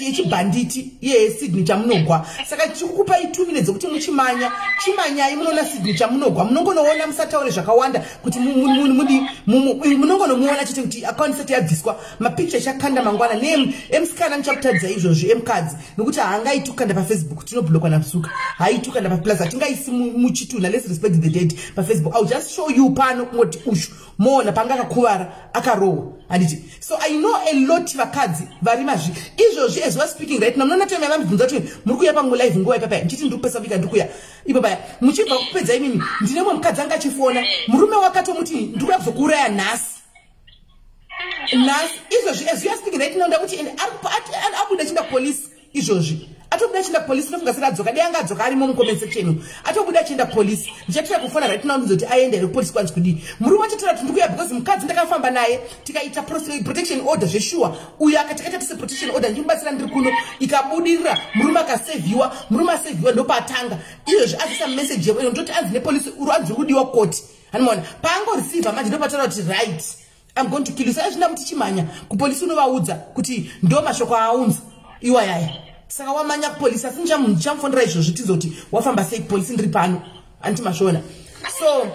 B: yechibhanditi iye Sydney Chamunogwa. Saka tichikukupai 2 minutes dzekuti muchimanya. Chimanyai, munoona Sydney Chamunogwa. Munongonoona, musataure zvakawanda kuti mudi, munongonomuona chete kuti account isati yabviswa. Mapicture ichakanda mangwana neemusikana ndichakutadzai izvozvi, emukadzi, nokuti haangaiti kukanda paFacebook, tinoblockwa naSuka. Haaiti kukanda paplus, hatingaisi muchitunha. Let's respect the dead paFacebook. I'll just show you pano kungoti ushu moona panga akakuvara, akarohwa, handiti? So I know a lot vakadzi vari mazvi izvozvi. As we are speaking right now, munoona time yavamubvunza kuti muri kuuya pangu live nguva ipapaya, ndichiti ndiri kupesa vika, ndiri kuuya ipapaya muchibva kupedza imimi. Ndine mumwe mukadzi anga achifona, murume wakatomuti, "Ndiri kuda kuzokuuraya nhasi, nhasi izvozvi." As we are speaking right now, ndakuti abuda achienda kupolisi izvozvi, atobuda achienda kupolisi. Nofunga sati adzoka, dei anga adzoka arimo mucomment section. Atobuda achienda kupolisi. Ndichatira kufona right now ndizoti aenda here kupolisi, kwanzi kudii. Murume achatora kuti ndikuya because mukadzi ndakafamba naye, tikaita protection order zveshuwa. Uyo akatikaita tise protection order, ndichimubatsira ndiri kuno, ikabudirira, murume akasevhiwa. Murume asevhiwa, ndopatanga izvozvi azisa message ndoti anzi nepolisi uri anzi uri kudiwa koti. Handimaona paangoreceiva manje, ndopataura kuti, "Right, I'm going to kill you." Saka zvinda muti chimanya kupolisi, unovaudza kuti ndo mashoko aaunza iwayaya. Saka wamanya kupolisi, asi ndichamufonera izvozvi tizoti wafamba sei kupolisi. Ndiri pano, anditi mazviona? So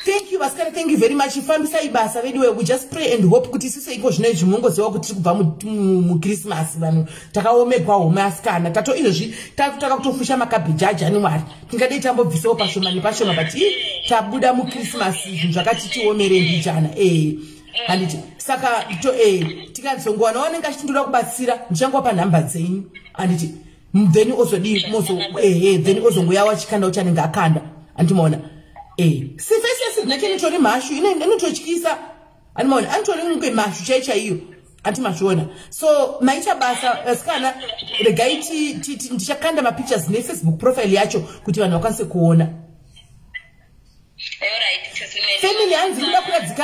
B: thank you, vasikana, thank you very much. Fambisai basa veduwe. We just pray and hope kuti isusu iko zvino izvi, munongoziva kuti tiri kubva muChristmas, vanhu takaomegwa home. Asikana, tato izvozvi takutaka kutofusha makabheji aJanuary. Tingadei tambobvisawo pashoma nepashoma, but i tabuda muChristmas, zvinhu zvakati tiomerei mbijana, ee, handiti? Saka to tikazongowana wanenge achiti ndoda kubatsira, ndichangopa nhamba dzenyu, handiti? Then ozodii mozo, ehe, then ozongoyawa achikanda uchanenge akanda, handimaona? Siface yaSydney inotori mhashu, inototyisa, handimaona? Anotori kunge mhashu chai chaiyo, anti mazviona? So maita basa, asikana. Regai ndichakanda mapictures neFacebook profile yacho kuti vanhu vakwanise kuona. Family hanzi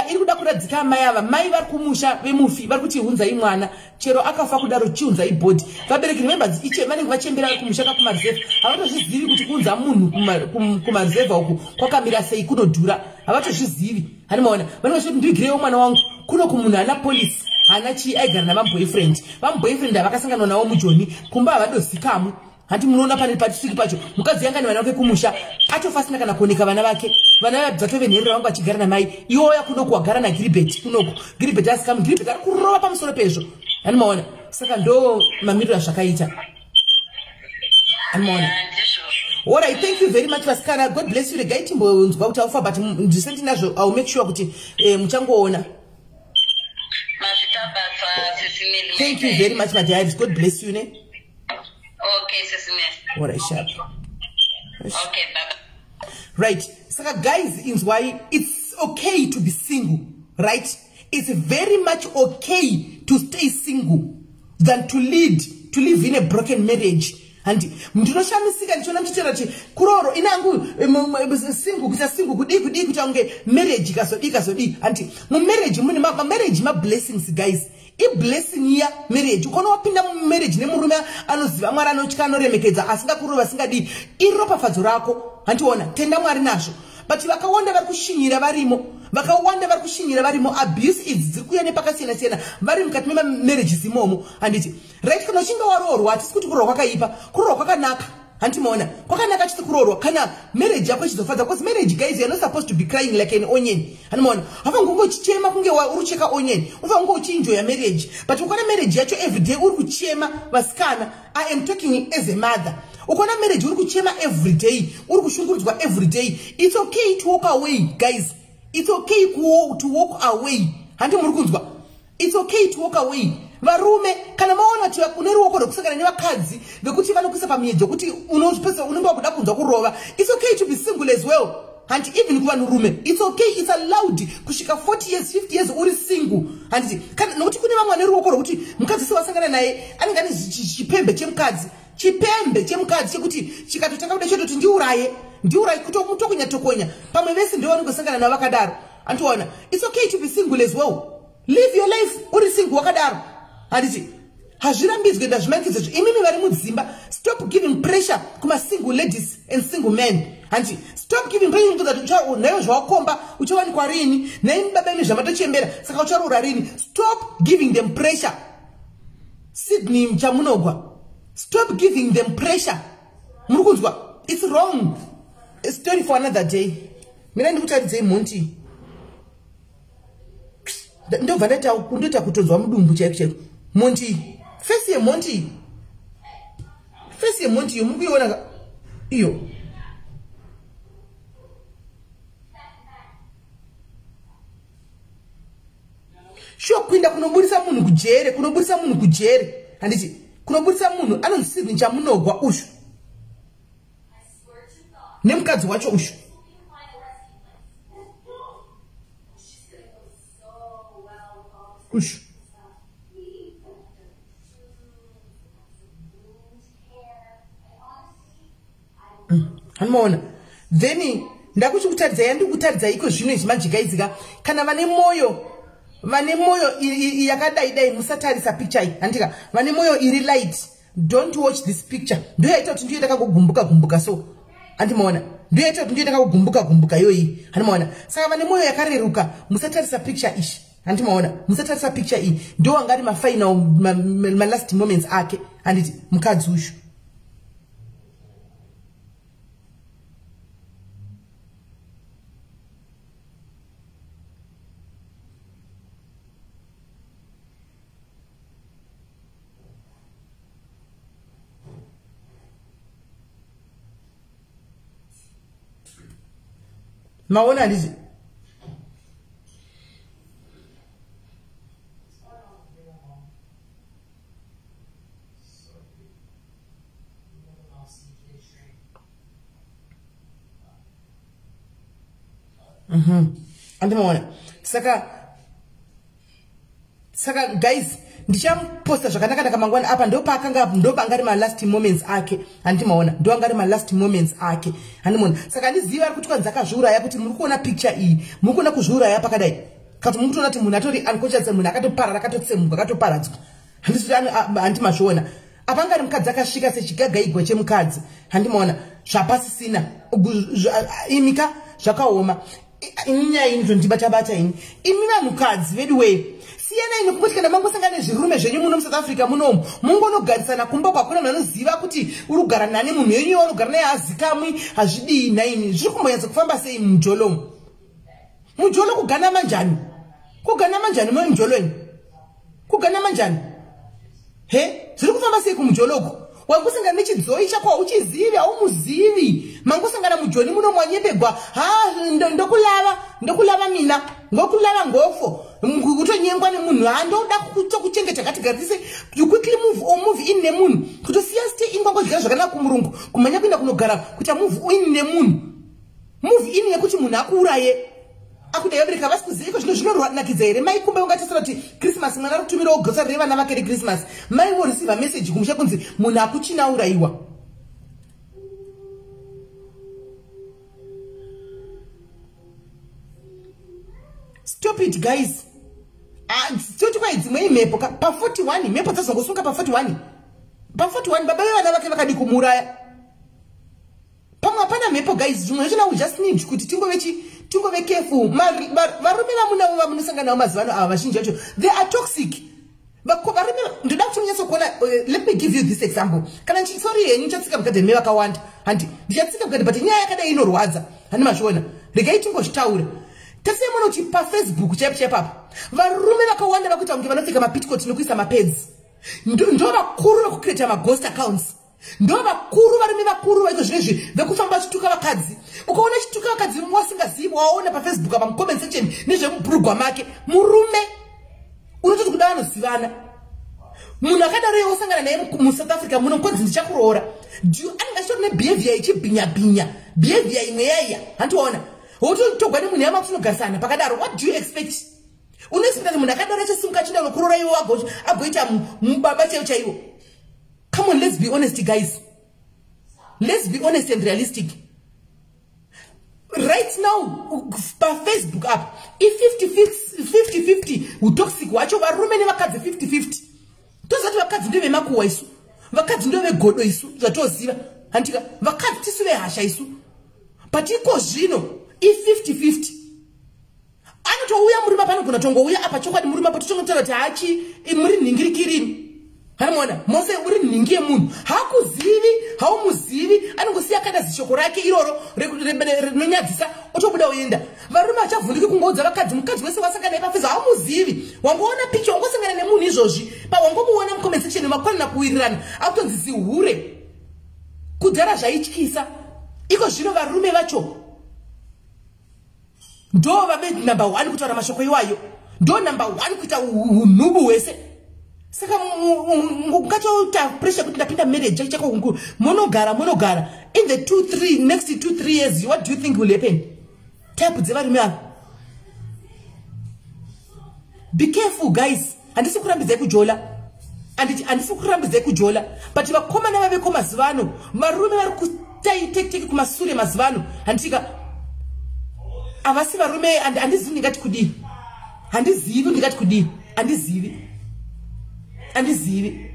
B: iri kuda kuradzika amai ava. Mai vari kumusha vemufi vari kuti, "Hunzai mwana, chero akafa kudaro, chiunzai body." Vabereki, remember, vanenge vachembera, vari kumusha kakumareserve, havatozvizivi kuti kuunza munhu kumareserve uku kwakamira sei, kunodhura, havatozvizivi, hanimaona? Vanenge vachiti, "Ndivigireiwo mwana wangu kuno." Kumunhu haana polisi, haana chii, aigara navaboyfriend. Vamuboyfriend havakasangana navo mujoni, kumba havadozikamu, handi? Munoona pane patisviki pacho, mukadzi yanga nevana vake kumusha, atofa asina kana kuoneka vana vake. Vana dzatove nherera, vangu vachigara namai. Iwoya kunoku wagara naGiribheti kunoku, Giribheti asikamu, Giribheti ari kurova pamusoro pezvo, animaona? Saka ndo mamiriro azvakaita, animaona? Alright, thank you very much, vasikana. God bless you. Regai timbonzwa kuti aufa, but ndise ndinazvo. I will make sure kuti muchangoona. Thank you very much, my dears. God bless you, ne?
C: Okay, Sisi.
B: Alright, sharp.
C: Okay, bye.
B: Right, saka guys, inzwai, it's okay to be single, right? It's very much okay to stay single than to live in a broken marriage. Handi ndinoshamisika ndichiona muchitera kuti kuroro inangu single, kuita single kudii kudii, kuita kunge marriage ikazodii kazodii. Handi mumarriage mune mamarriage mablessings, guys, iblessing iya marriage. Ukaona wapinda mumarriage nemurume anoziva Mwari, anotya, anoremekedza, asingakurova, asingadii, iropafadzo rako, handiona? Tenda Mwari nazvo. But vakawanda vari kushinyira varimo, vakawanda vari kushinyira varimo. Abuse idzi dziri kuuya nepakasiyana siyana, vari mukati memamarriages imomo, handiti? Right, kana uchinge waroorwa, hatisi kuti kuroorwa kwakaipa, kuroorwa kwakanaka, handimaona? Kwakanaka chiti kuroorwa kana marriage yako ichizofadza, because marriage, guys, you are not supposed to be crying like an onion, handimaona? Hafange uchichema kunge uri kucheka onion, ufange uchienjoya marriage. But ukaona marriage yacho everyday uri kuchema, vasikana, I am talking as a mother, ukaona marriage uri kuchema everyday, uri kushungurudzwa everyday, it's okay to walk away, guys. It's okay to walk away, handi muri kunzwa? It's okay to walk away. Varume, kana maona kuti une ruoko rwekusangana nevakadzi vekuti vanokuisa pamiedzo kuti unopesa unenge wakuda kunzwa kurova, it's okay to be single as well, handiti? Even kuvanhurume, it's okay, it's allowed kusvika 40 years, 50 years uri single, handiti? Nokuti kune vamwe vane ruoko rwekuti mukadzi sewasangana naye anenge ane chipembe chemukadzi, chipembe chemukadzi chekuti chikatotanga kuda chototi, "Ndiuraye, ndiuraye," kutokonya tokonya. Pamwe vese ndo vanongosangana navo vakadaro, andiona? It's okay to be single as well. Live your life uri single wakadaro, handiti? Hazvirambidzwe, ndazvimanikidzezvo. Imimi vari mudzimba, stop giving pressure kumasingle ladies and single men, handiti? Stop. Stop giving pressure kuti nhaiwe zvawakomba uchawanikwa rini, nhai baba imi zvamatochembera saka ucharoora rini. Stop giving them pressure. Sydney Chamunogwa, stop giving them pressure. Muri kunzwa? It's wrong. A story for another day. Mina ndikutaridzei mhondi. Ndobva ndoita kutonzwa mudumbu chaiko chaiko. Mhondi, face yemhondi. Face yemhondi iyo muri kuiona iyo. Sure, kuinda kunoburisa munhu kujere, kunoburisa munhu kujere. Handiti kunoburisa munhu anonzi Sydney Chamunogwa ushu. Nemukadzi wacho ushu. Ushu. Hanomaona. Then ndakuchikutaridzai, yandikutaridzai iko zvino izvi manje guys ka, kana vane moyo yakadai dai musatarisa picture iyi. Handika vane moyo iri light, don't watch this picture. Ndoyaita kuti ndiyo ndakangogumbuka gumbuka so. Handimaona. Ndoyaita kuti ndiyo ndakangogumbuka gumbuka iyoyi. Handimaona. Saka vane moyo yakareruka musatarisa picture ishi. Handimaona. Musatarisa picture iyi. Ndo anga ari mafinal ma last moments ake. Handiti mukadzi ushu. Maona handiti? Andimaona. Saka guys, ndichamuposta zvakanaka nakamangwana apa ndopaakanga ndopanga ari malast moments ake. Handimaona. Ndoanga ari malast moments ake. Handimaona. Saka handizivi ari kuti kwanzi akazviuraya, kuti muri kuona picture iyi, muri kuona kuzviuraya pakadai. Kati muri kutoona kuti munhu atori unconscious, munhu akatoparara, akatotsemuka, akatoparadzwa. Handisi handimazviona. Apa anga ari mukadzi akasvika sechigagaigwa chemukadzi. Handimaona. Zvapasisina. Imika zvakaoma. Inyaya ini tondibata-bata ini. Imi vanhukadzi vedu wee. Siyanai nekuti kana mangosangana nezvirume zvenyu muno muSouth Africa munomu, mungonogarisana kumba kwakuna munhu anoziva kuti uri kugara nani, munhu yenyu yaunogara naye hazikamwi, hazvidii naini. Zviri kumbonyatsa kufamba sei mujolo? Mujolo kugana manjani? Kugana manjani mujolweni? Kugana manjani? He? Zviri kufamba sei kumujolo uku? Wangosangana nechidzoi chako hauchizivi, haumuzivi. Mangosangana mujoni muno mwanyepegwa. Ha, ndokulava mina, ngokulava ngofo. Kutonyengwa nemunhu. Ha, ndoda kuchengeta katigarise. You quickly move or move in nemunhu. Kutosiya stay in kwangodya zvakanaka kumurungu. Kumhanya kuenda kunogara kuti move in nemunhu. Move in yekuti munhu akuuraye. Akuda yabereka vasi kuziva zvino zvinonakidza here? Mai kumba ungatisira kuti Christmas mwana ari kutumirawo grocery revana vake reChristmas. Mai voreceiva message kumusha kunzi munhu akuchina aurayiwa. Stop it guys. Toti kwai dzimwe imhepo pa 41 mhepo dzazongosunga pa 41. Pa 41 baba vevana vake vakadi kumuuraya. Pamwe hapana mhepo guys, zvimwe zvacho we just need kuti tingove careful. Varume vamunavo vamunosangana navo mazuva ano ava vazhinji vacho they are toxic. Varume ndoda kuti munyatsokuona. Let me give you this example. Kana sorry henyu ndichatsika mugadheni mevakawanda. Handi ndichatsika mugadheni, but nyaya yakadai inorwadza. Handi mazviona. Regai tingozvitaura. Tasei muno kuti paFacebook chaipo chaipo apa varume vakawanda vakuita kunge vanopfeka mapitcoat nekuisa mapedzi. Ndo vakuru vekucreata maghost accounts. Ndo vakuru varume vakuru vaiko zvinezvi vekufamba vachituka vakadzi. Ukaona chituka vakadzi wasingazivi waona paFacebook apa mucomment section nezvemubhurugwa make. Murume unototi kuda vanozivana. Munhu akadaro iye wosangana naye muSouth Africa muno konzi ndichakuroora. Anenge achitori nebehavior ichibhinya-bhinya. Behavior imwe yaiya. Handiwaona. Wototogwa nemunhu yama kunogarisana pakadaro. What do you expect? Unoexpecta kuti munhu akadaro achasimuka achienda kunokuroora iwe agoita mubaba chaiwo chaiwo. Come on, let's be honest guys. Let's be honest and realistic. Right now paFacebook app i50-50 utoxic wacho varume nevakadzi 50-50. Tozati vakadzi ndevemakuhwa isu. Vakadzi ndevegodo isu zvatoziva. Handika vakadzi tisu vehasha isu. But iko zvino i50-50. Anotouya murume panogona tongouya apa chokwadi murume apa totongotaura kuti hachi muri nhingirikirini. Hamuona mose uri nhingi yemunhu, hakuzivi, haumuzivi, anongosiya akaita zishoko rake iroro rinonyadzisa otobuda oenda. Varume vachavhunduki kungoudza vakadzi, mukadzi wese wasangana naye pafacebook haumuzivi, wangoona picha, wangosangana nemunhu izvozvi, pawangomuona mucomment section makwanana kuwirirana, akutonzi zihure. Kudhara zvaityisa, iko zvino varume vacho ndo vave number 1 kutaura mashoko iwayo, ndo number 1 kuita unhubu hwese. Saka ungatoita pressure kuti ndapinda marriage chako, monogara in the 2-3 next 2-3 years, what do you think will happen? Type dzevarume ava. Be careful guys, handisi kurambidzai kujola, handisi kurambidzai kujola, but vakomana vaveko mazuva ano, varume vari kutaitekiteki kumasure mazuva ano, handitika havasi varume. Handizivi ndingati kudii, handizivi ndingati kudii, handizivi, handizivi,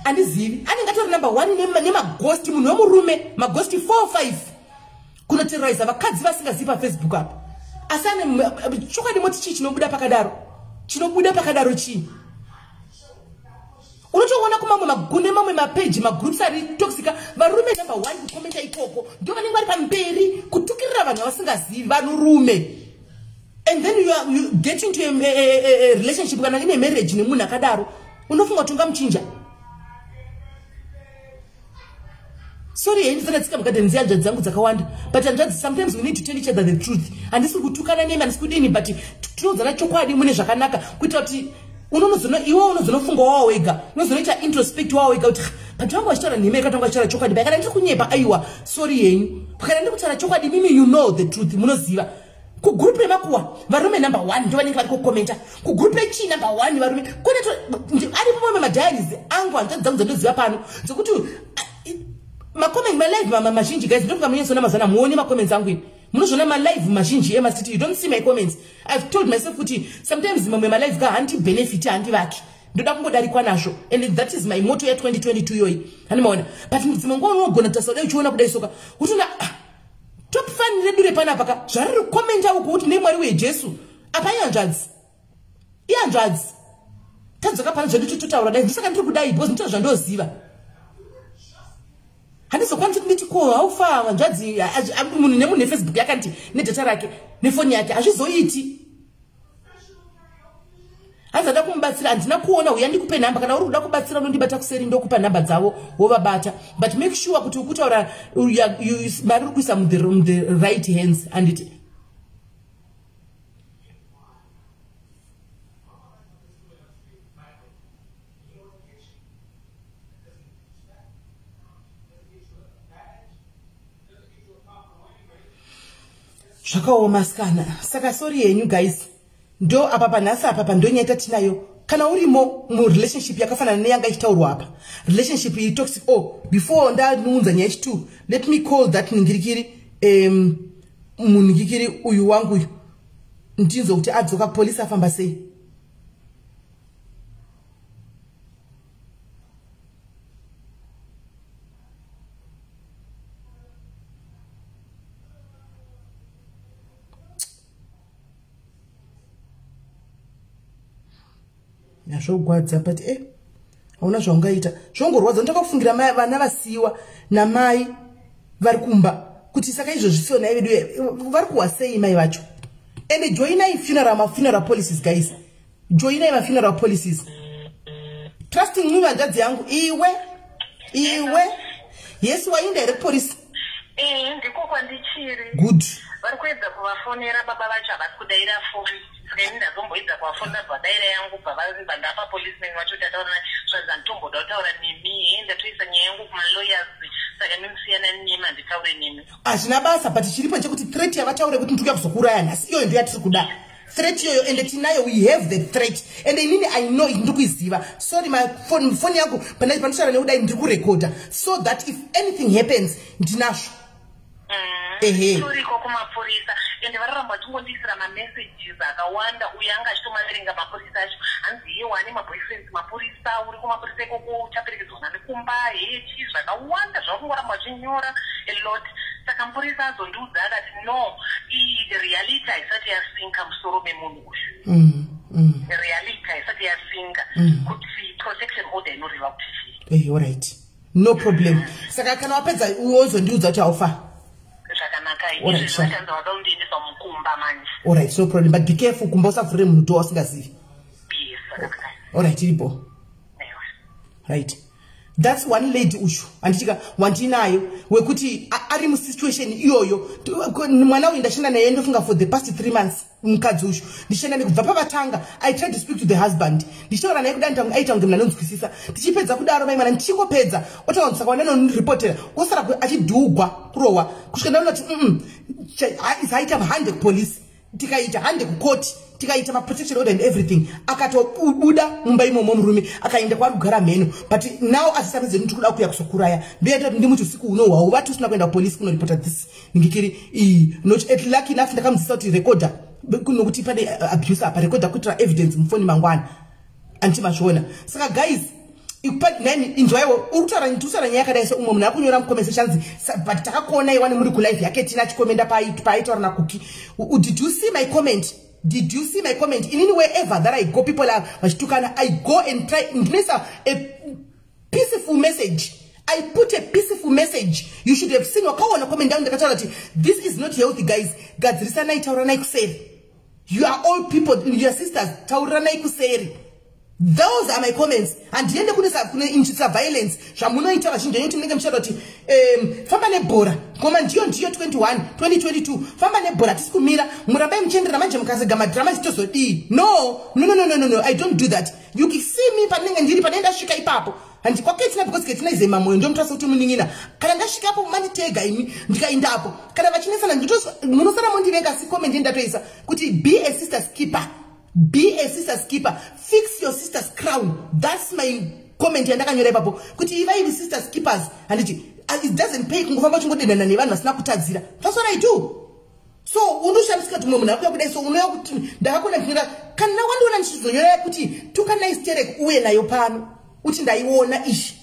B: handizivi. Anenge atori number 1 nemaghost, munhu wemurume, maghost 4 5 kunoterroriza vakadzi vasingazivi pafacebook apa. Asi ane chokwadi moti chii chinobuda pakadaro? Chinobuda pakadaro chii? Unotoona kumamwe magunde, mamwe mapeji, magroups ari toxica, varume number 1 kukomenta ikoko, ndo vanenge vari pamberi kutukirira vanhu vavasingazivi, vanhurume. And then you get into a relationship kana ine marriage nemunhu akadaro, unofunga kuti ungamuchinja? Sorry, handisana tsika mugadheni hanzvadzi dzangu dzakawanda, but hanzvadzi, sometimes we need to tell each other the truth. Handisi kutukana nemi, handisi kudini, but tinoudzana chokwadi mune zvakanaka, kuitira kuti iwe unozonofunga wawo wega, unozonoita introspect wawo wega kuti but vangu vachitaura nhema, ikati vangu vachitaura chokwadi, but kana ndiri kunyepa, aiwa, sorry yenyu. Kana ndiri kutaura chokwadi, mimi you know the truth, munoziva. Kugroup remakuwa varume number 1 ndo vanenge vari kukomenta, kugroup rechii number 1 varume kune aripo mamwe madiaries angu, hanzvadzi dzangu dzandoziva pano, dzekuti macomment malive mazhinji guys, ndofunga munyatsoona mazana, muone macomments angu ini, munozviona malive mazhinji emasiti, you don't see my comments. I've told myself kuti sometimes mamwe malive ka handi benefit, handivaki, ndoda kungodarikwa nazvo, and that is my motto ya2022 yoyi, handimaona. But dzimwe nguva unogona kutarisa kudai uchiona kudai soka utoona top fan redu repanapa ka zvariri kukomenta uku kuti nemwari wejesu apa ihanzvadzi, ihanzvadzi tadzoka pano zvedu tototaura dai, ndosaka ndiri kudai because ndito zvandoziva. Handizokwanisi kuti nditi ko haufa hanzvadzi, munhu nemunhu nefacebook yakanti nedata rake nefoni yake, hazvizoiti. Hanzi ada kumubatsira, handina kuona, uya ndikupe nhamba, kana uri kuda kubatsira unondibata kuseri, ndokupa nhamba dzavo wovabata, but make sure kuti ukutaura mari uri kuisa muthe right hands, handiti? Zvakaoma sikana. Saka sorry yenyu guys, ndo apa panhasi apa pandonyaita tinayo. Kana urimo murelationship yakafanana neyanga ichitaurwa apa, relationship iri toxic, oh, before ndaunza nyaya yechi2, let me call that ningirikiri, munhingikiri uyu wangu uyu, ndinzwe kuti adzoka kupolisi afamba sei. Zvogwadza, but hauna zvaungaita, zvongorwadza. Ndakakufungira vana vasiyiwa namai vari kumba kuti saka izvozvi sio nai vedu vari kuwa sei mai vacho. And joinai funeral, mafuneral policies guys, joinai mafuneral policies. Trusting me, hanzvadzi yangu, iwe iwe, yes, wainda here kupolisi?
D: Ndiko kwandichiri.
B: Good.
D: Vari kuedza kuvafonera, baba vacho havasi kudaira foni, saka ini ndazomboedza kuvafonera, bvadaira yangu, bva ndapa policeman vacho kuti ataura naye, zvanzi handitomboda kutaura nemi, he ndatoisa nyaya yangu kumalawyers, saka nimusiyana nemi, handitaure nemi.
B: Hazvina basa, but chiripo chekuti threat yavataure kuti ndikuya kuzokuuraya nhasi, iyoyo ndo yatiri kuda, threat iyoyo, ende tinayo, we have the threat, and inini I know it, ndiri kuiziva. Sorry, mafoni yangu panditaura nekudai ndiri kurekodha so that if anything happens ndinazvo. Ehe.
D: Turiko kumapurisa, ende vararamba vachingondiisira mamessages akawanda, uyo anga achitomaverenga mapurisa acho, hanzi iye wane maboyfriends mapurisa, uri kumapurisa ikoko uchaperekedzwa nani kumba, hechi zvakawanda zvavakungoramba vachinyora. a lot. Saka mupurisa azondiudza akati, "No, iyi reality haisati yasinka musoro memunhu uyu. Reality haisati yasinka kuti protection order inoreva kuti chii."
B: Eh, alright, no problem. Saka kana wapedza wozondiudza kuti haufa.
D: Zvakanaka.
B: Alright, sure.
D: Izvezvi vachanza vada kundiendesa mukumba manje.
B: Alright, no problem, but be careful kumba, usavhurire munhu door wasingazivi.
D: Yes, zvakanaka.
B: Alright, iripo.
D: Aiwa.
B: Right, that's one lady uyu handitika wandinayo wekuti ari musituation iyoyo. Mwana uyu ndashanda naye, ndofunga for the past 3 months. Mukadzi uyu ndichishanda naye kubva pavatanga. I tried to speak to the husband, ndichitaura naye kudai, aita kunge munhu anonzwisisa. Tichipedza kudaro, mai mwana, ndichingopedza otaura kuti, "Saka wandanoniripotera," osara achidhugwa, kurohwa, kusvika ndaona kuti zaita hande kupolisi, tikaita hande kukoti, tikaita maprotection order and everything. Akatobuda mumba imomo murume, akaenda kwaari kugara mheno. But now asisamidze ndiri kuda kuuya kuzokuraya. Ndoyaita kuti ndimuti usiku uno hwauvati usina kuenda kupolisi kunoripota this ndingikiri iyi. Not at lucky enough ndakamudzidzisa kuti rekodha, nokuti pane abuse apa, rekodha kuitira evidence mufoni mangwana, anditi mazviona? Saka guys, nani inzwaiwo, uri kutaura, ndiri kutaura nyaya yakadai. So umwe munhu ari kunyora mucomment section, "But takakuonai wani muri kulive yake tina achikomenda paaitaura naKuki." Did you see my comment? Did you see my comment? Inini, wherever that I go, people are vachitukana, I go and try, ndinoisa a peaceful message. I put a peaceful message. You should have seen, wakaona comment yangu, ndakataura kuti this is not healthy, guys. Gadzirisanai, tauriranai kuseri. You are all people, your sisters, tauriranai kuseri. Those are my comments. Handiende kune inchisa violence zvamunoita vazhinji venyu, kuti munenge muchitaura kuti famba nebhora, ngoma ndiyo ndiyo 21 2022, famba nebhora, tisi kumira, murambai muchienderera. Manje mukasega madhirama chitozodii? No, no, no, no, no, no, I don't do that. You can see me panenge ndiri, panenge ndasvika ipapo, handi kwaKetina, because Ketina izema mwoyo, ndomutarisa kuti munin'ina. Kana ndasvikapo manditega imi, ndikaendapo, kana vachinesana, munosara mondivenga. Si comment ndatoisa kuti be a sister's keeper, be a sister's keeper, fix your sister's crown. That's my comment yandakanyora ipapo, kuti ivai sisters keepers, handiti? It doesn't pay kungofamba uchingodenana nevanhu vasina kutadzira. That's what I do. So undoshamisika kuti mumwe munhu akuya kudai, so unouya kuti ndakakona ndinora. Kana wandiona ndichizonyora kuti tukanai sterek, uye nayo pano uti ndaiona ishi.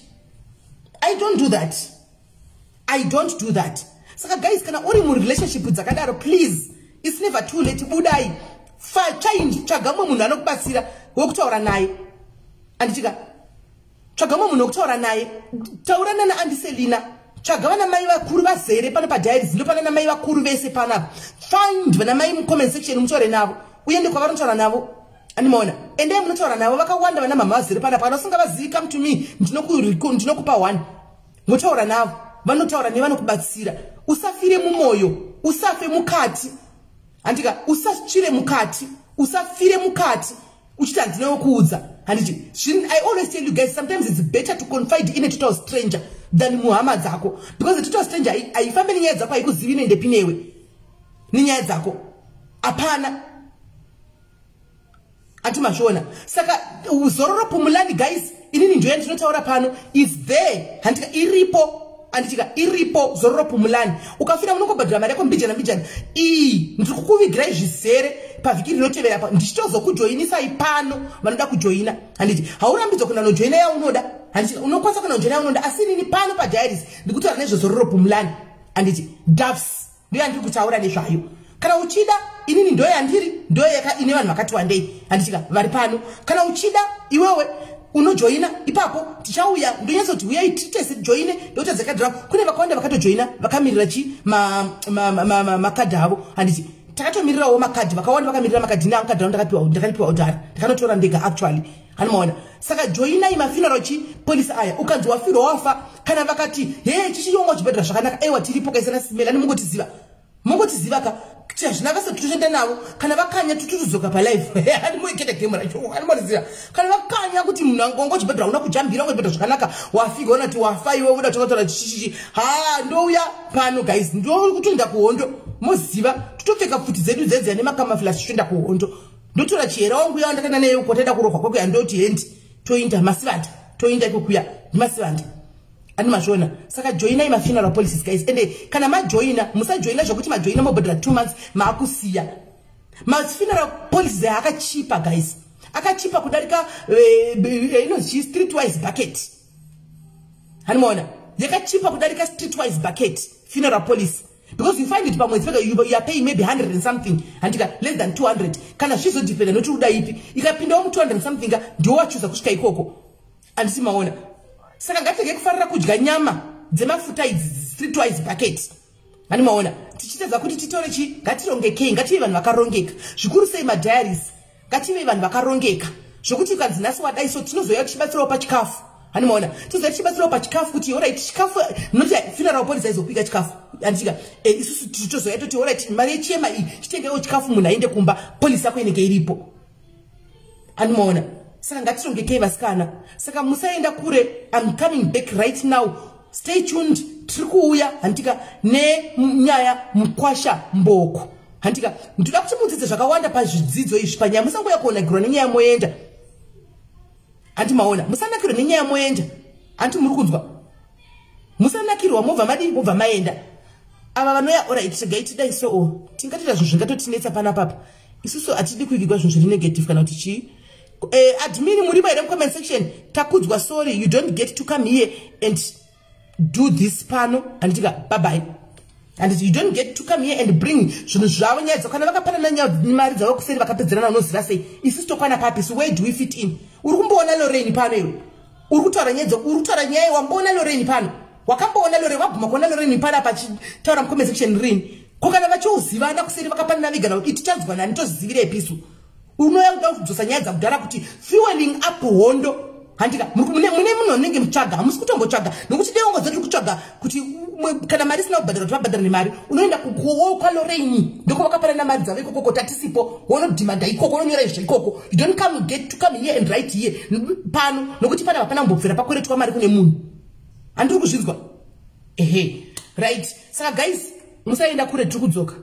B: I don't do that, I don't do that. Saka guys, kana uri murelationship dzakadaro, please, it's never too late. Budai, change, tsvaga mumwe munhu anokubatsira wekutaura naye, anditika? Tsvaga mumwe munhu wekutaura naye, taurana naAndiselina. Tsvaga vana mai vakuru vazere pano padiaries, ndo pana namai vakuru vese panapa. Find vana mai mucomment section, mutaure navo, uende kwavanotaura navo, andimaona? Endai munotaura navo, vakawanda vana mama vazere panapa. Kana usingavazivi, come to me, ndinokupa one, motaura navo, vanotaura nevanokubatsira. Usafire mumwoyo, usafe mukati, handika? Usatsvire mukati, usafire mukati uchiti handinokuudza, handiti? I always tell you guys, sometimes it's better to confide in a total stranger than muhama dzako, because a total stranger haifambi nenyaya dzako, haikuzivi, inoendepi newe nenyaya dzako? Hapana, ati mazviona? Saka Zororo Pumulani, guys, inini ndoya ndinotaura pano is there, handika? Iripo, anditika? Iripo Zororo Pumulani. Ukafira unongobhadhira mari yako mbijana mbijana. Iyi ndiri kukuvigirai zvizere pavhiki rinotevera pa ndichitozokujoinisai pano vanoda kujoina, handiti? Haurambidzwa kuenda nojoina yaunoda, handiti? Unokwanisa kuenda nojoina yaunoda, asi inini pano padiaries ndikutaura nezveZororo Pumulani, handiti? Doves ndo yandiri kutaura nezvayo. Kana uchida, inini ndo yandiri, ndo ine vanhu vakati wandei, handitika, vari pano. Kana uchida iwewe unojoina ipapo, tichauya, ndonyatsoti uyai titese joine, ndotadza kadhi rako. Kune vakawanda vakatojoina, vakamirira chi makadhi avo, handiti? Takatomirirawo makadhi, vakawanda vakamirira makadhi. Ine kadhi rangu ndakaripiwa kudhara, ndakanotora ndega actually, hanimaona? Saka joinai mafuneral chi policy aya. Ukanzi wafirwa, wafa, kana vakati he chichiyonga uchibhadhara zvakanaka, aiwa, tiripo kaisana simela, nimungotiziva, mungotiziva ka, hazvina vese totoshanda navo. Kana vakanya, totodzoka palive, andimoiketa game racho, andimotiziva. Kana vakanya kuti munhu wanga uchibhadhara, una kujambira, wanga uchibhadhara zvakanaka, wafika ona kuti wafa, iwe uda tokatora chichichi, ha, ndouya pano guys, ndokutoenda kuhondo, moziva, totopfeka pfuti dzedu dzedziya nemacamouflage, totoenda kuhondo. Ndotora chihera wangu yawa ndakaenda naye uko, taenda kurohwa kwekuya, ndoti hendi, toinda masivanda, toinda ikokuya ndimasivanda, ani mazviona? Saka joinai mafuneral policies, guys. Ende kana majoina, musajoina zvokuti majoina mobhadhara 2 months maakusiya. Mafuneral policies aya akachipa, guys, akachipa kudarika inonzi Streetwise bucket, hanimaona? Yakachipa kudarika Streetwise bucket. Funeral policy, because you find it pamwedzi pega you are paying maybe 100 and something, handika, less than 200, kana zvizodhipenda nokuti uda ipi. Ikapindawo mu200 and something, ndiwo wachuza kusvika ikoko, handisi maona? Saka ngatirege kufarira kudya nyama dzemafuta idzi, streetwise bucket, hani maona? Tichitedza kuti titore chi, ngatirongekei, ngative vanhu vakarongeka, zvikuru sei madiaries. Ngative vanhu vakarongeka zvokuti ukanzi nhasi wadai so, tinozouya tichibatsirawo pachikafu, hani maona? Tozouya tichibatsirawo pachikafu kuti alright, chikafu noti funeral policy aizobika chikafu, handitika? Isusu tichitozoya toti alright, mari yechema iyi, chitengewo chikafu, munhu aende kumba, policy yako inenge iripo, handimaona? Saka ngatirongekei, vasikana. Saka musaenda kure, I'm coming back right now. Stay tuned, tiri kuuya, handika, nenyaya mukwasha mboko, handika? Ndoda kuti mudzidze zvakawanda pazvidzidzo izvi, panyaya. Musangoya kuonagirwa nenyaya moenda, handi maona? Musanakirwa nenyaya moenda, handi muri kunzwa? Musanakirwa mobva madii, mobva maenda. Ava vanoya, alright, regai tidai so. O tingatoita zvinhu zvingatotinetsa panapapa. Isusu hatidi kuigirwa zvinhu zviri negative kana kuti chii. Admin murimo here mucomment section? Takudzwa, sorry, you don't get to come here and do this pano, handitika? Bye. And you don't get to come here and bring zvinhu zvavo, nyaya dzavo. Kana vakapanana mari dzavo kuseri, vakapedzerana, unoziva sei? Isusu tokwana papi? So where do we fit in? Uri kumboona Lorraine pano? Iwe uri kutaura nyaya, uri kutaura nyaya, wamboona Lorraine pano? Wakamboona Lorraine? Waguma kuona Lorraine pano apa achitaura mucomment section rini? Ko kana vachiuzivana kuseri, vakapanana vegana, kuti tichanzwa nani? Tozivirepi isu? Unoya kuda kudzosa nyaya dzakudhara kuti fueling up hondo, handika? Mune munhu anenge mutsvaga, hamusi kutombotsvaga, nokuti deongo dzedu kutsvaga kuti kana mari isina kubhadhara, kuti vabhadhara nemari. Unoenda kwaLorraine, ndoko vakapanana mari dzavo ikokoko, tatisipo, wonodhimanda ikoko, unonyora izvo ikoko. You don't come get to come here and write here pano, nokuti pana hapana kumbobvira pakweretwa mari kune munhu. Handiri kuzvinzwa? Ehe, right. Saka guys, musaenda kure, tiri kudzoka.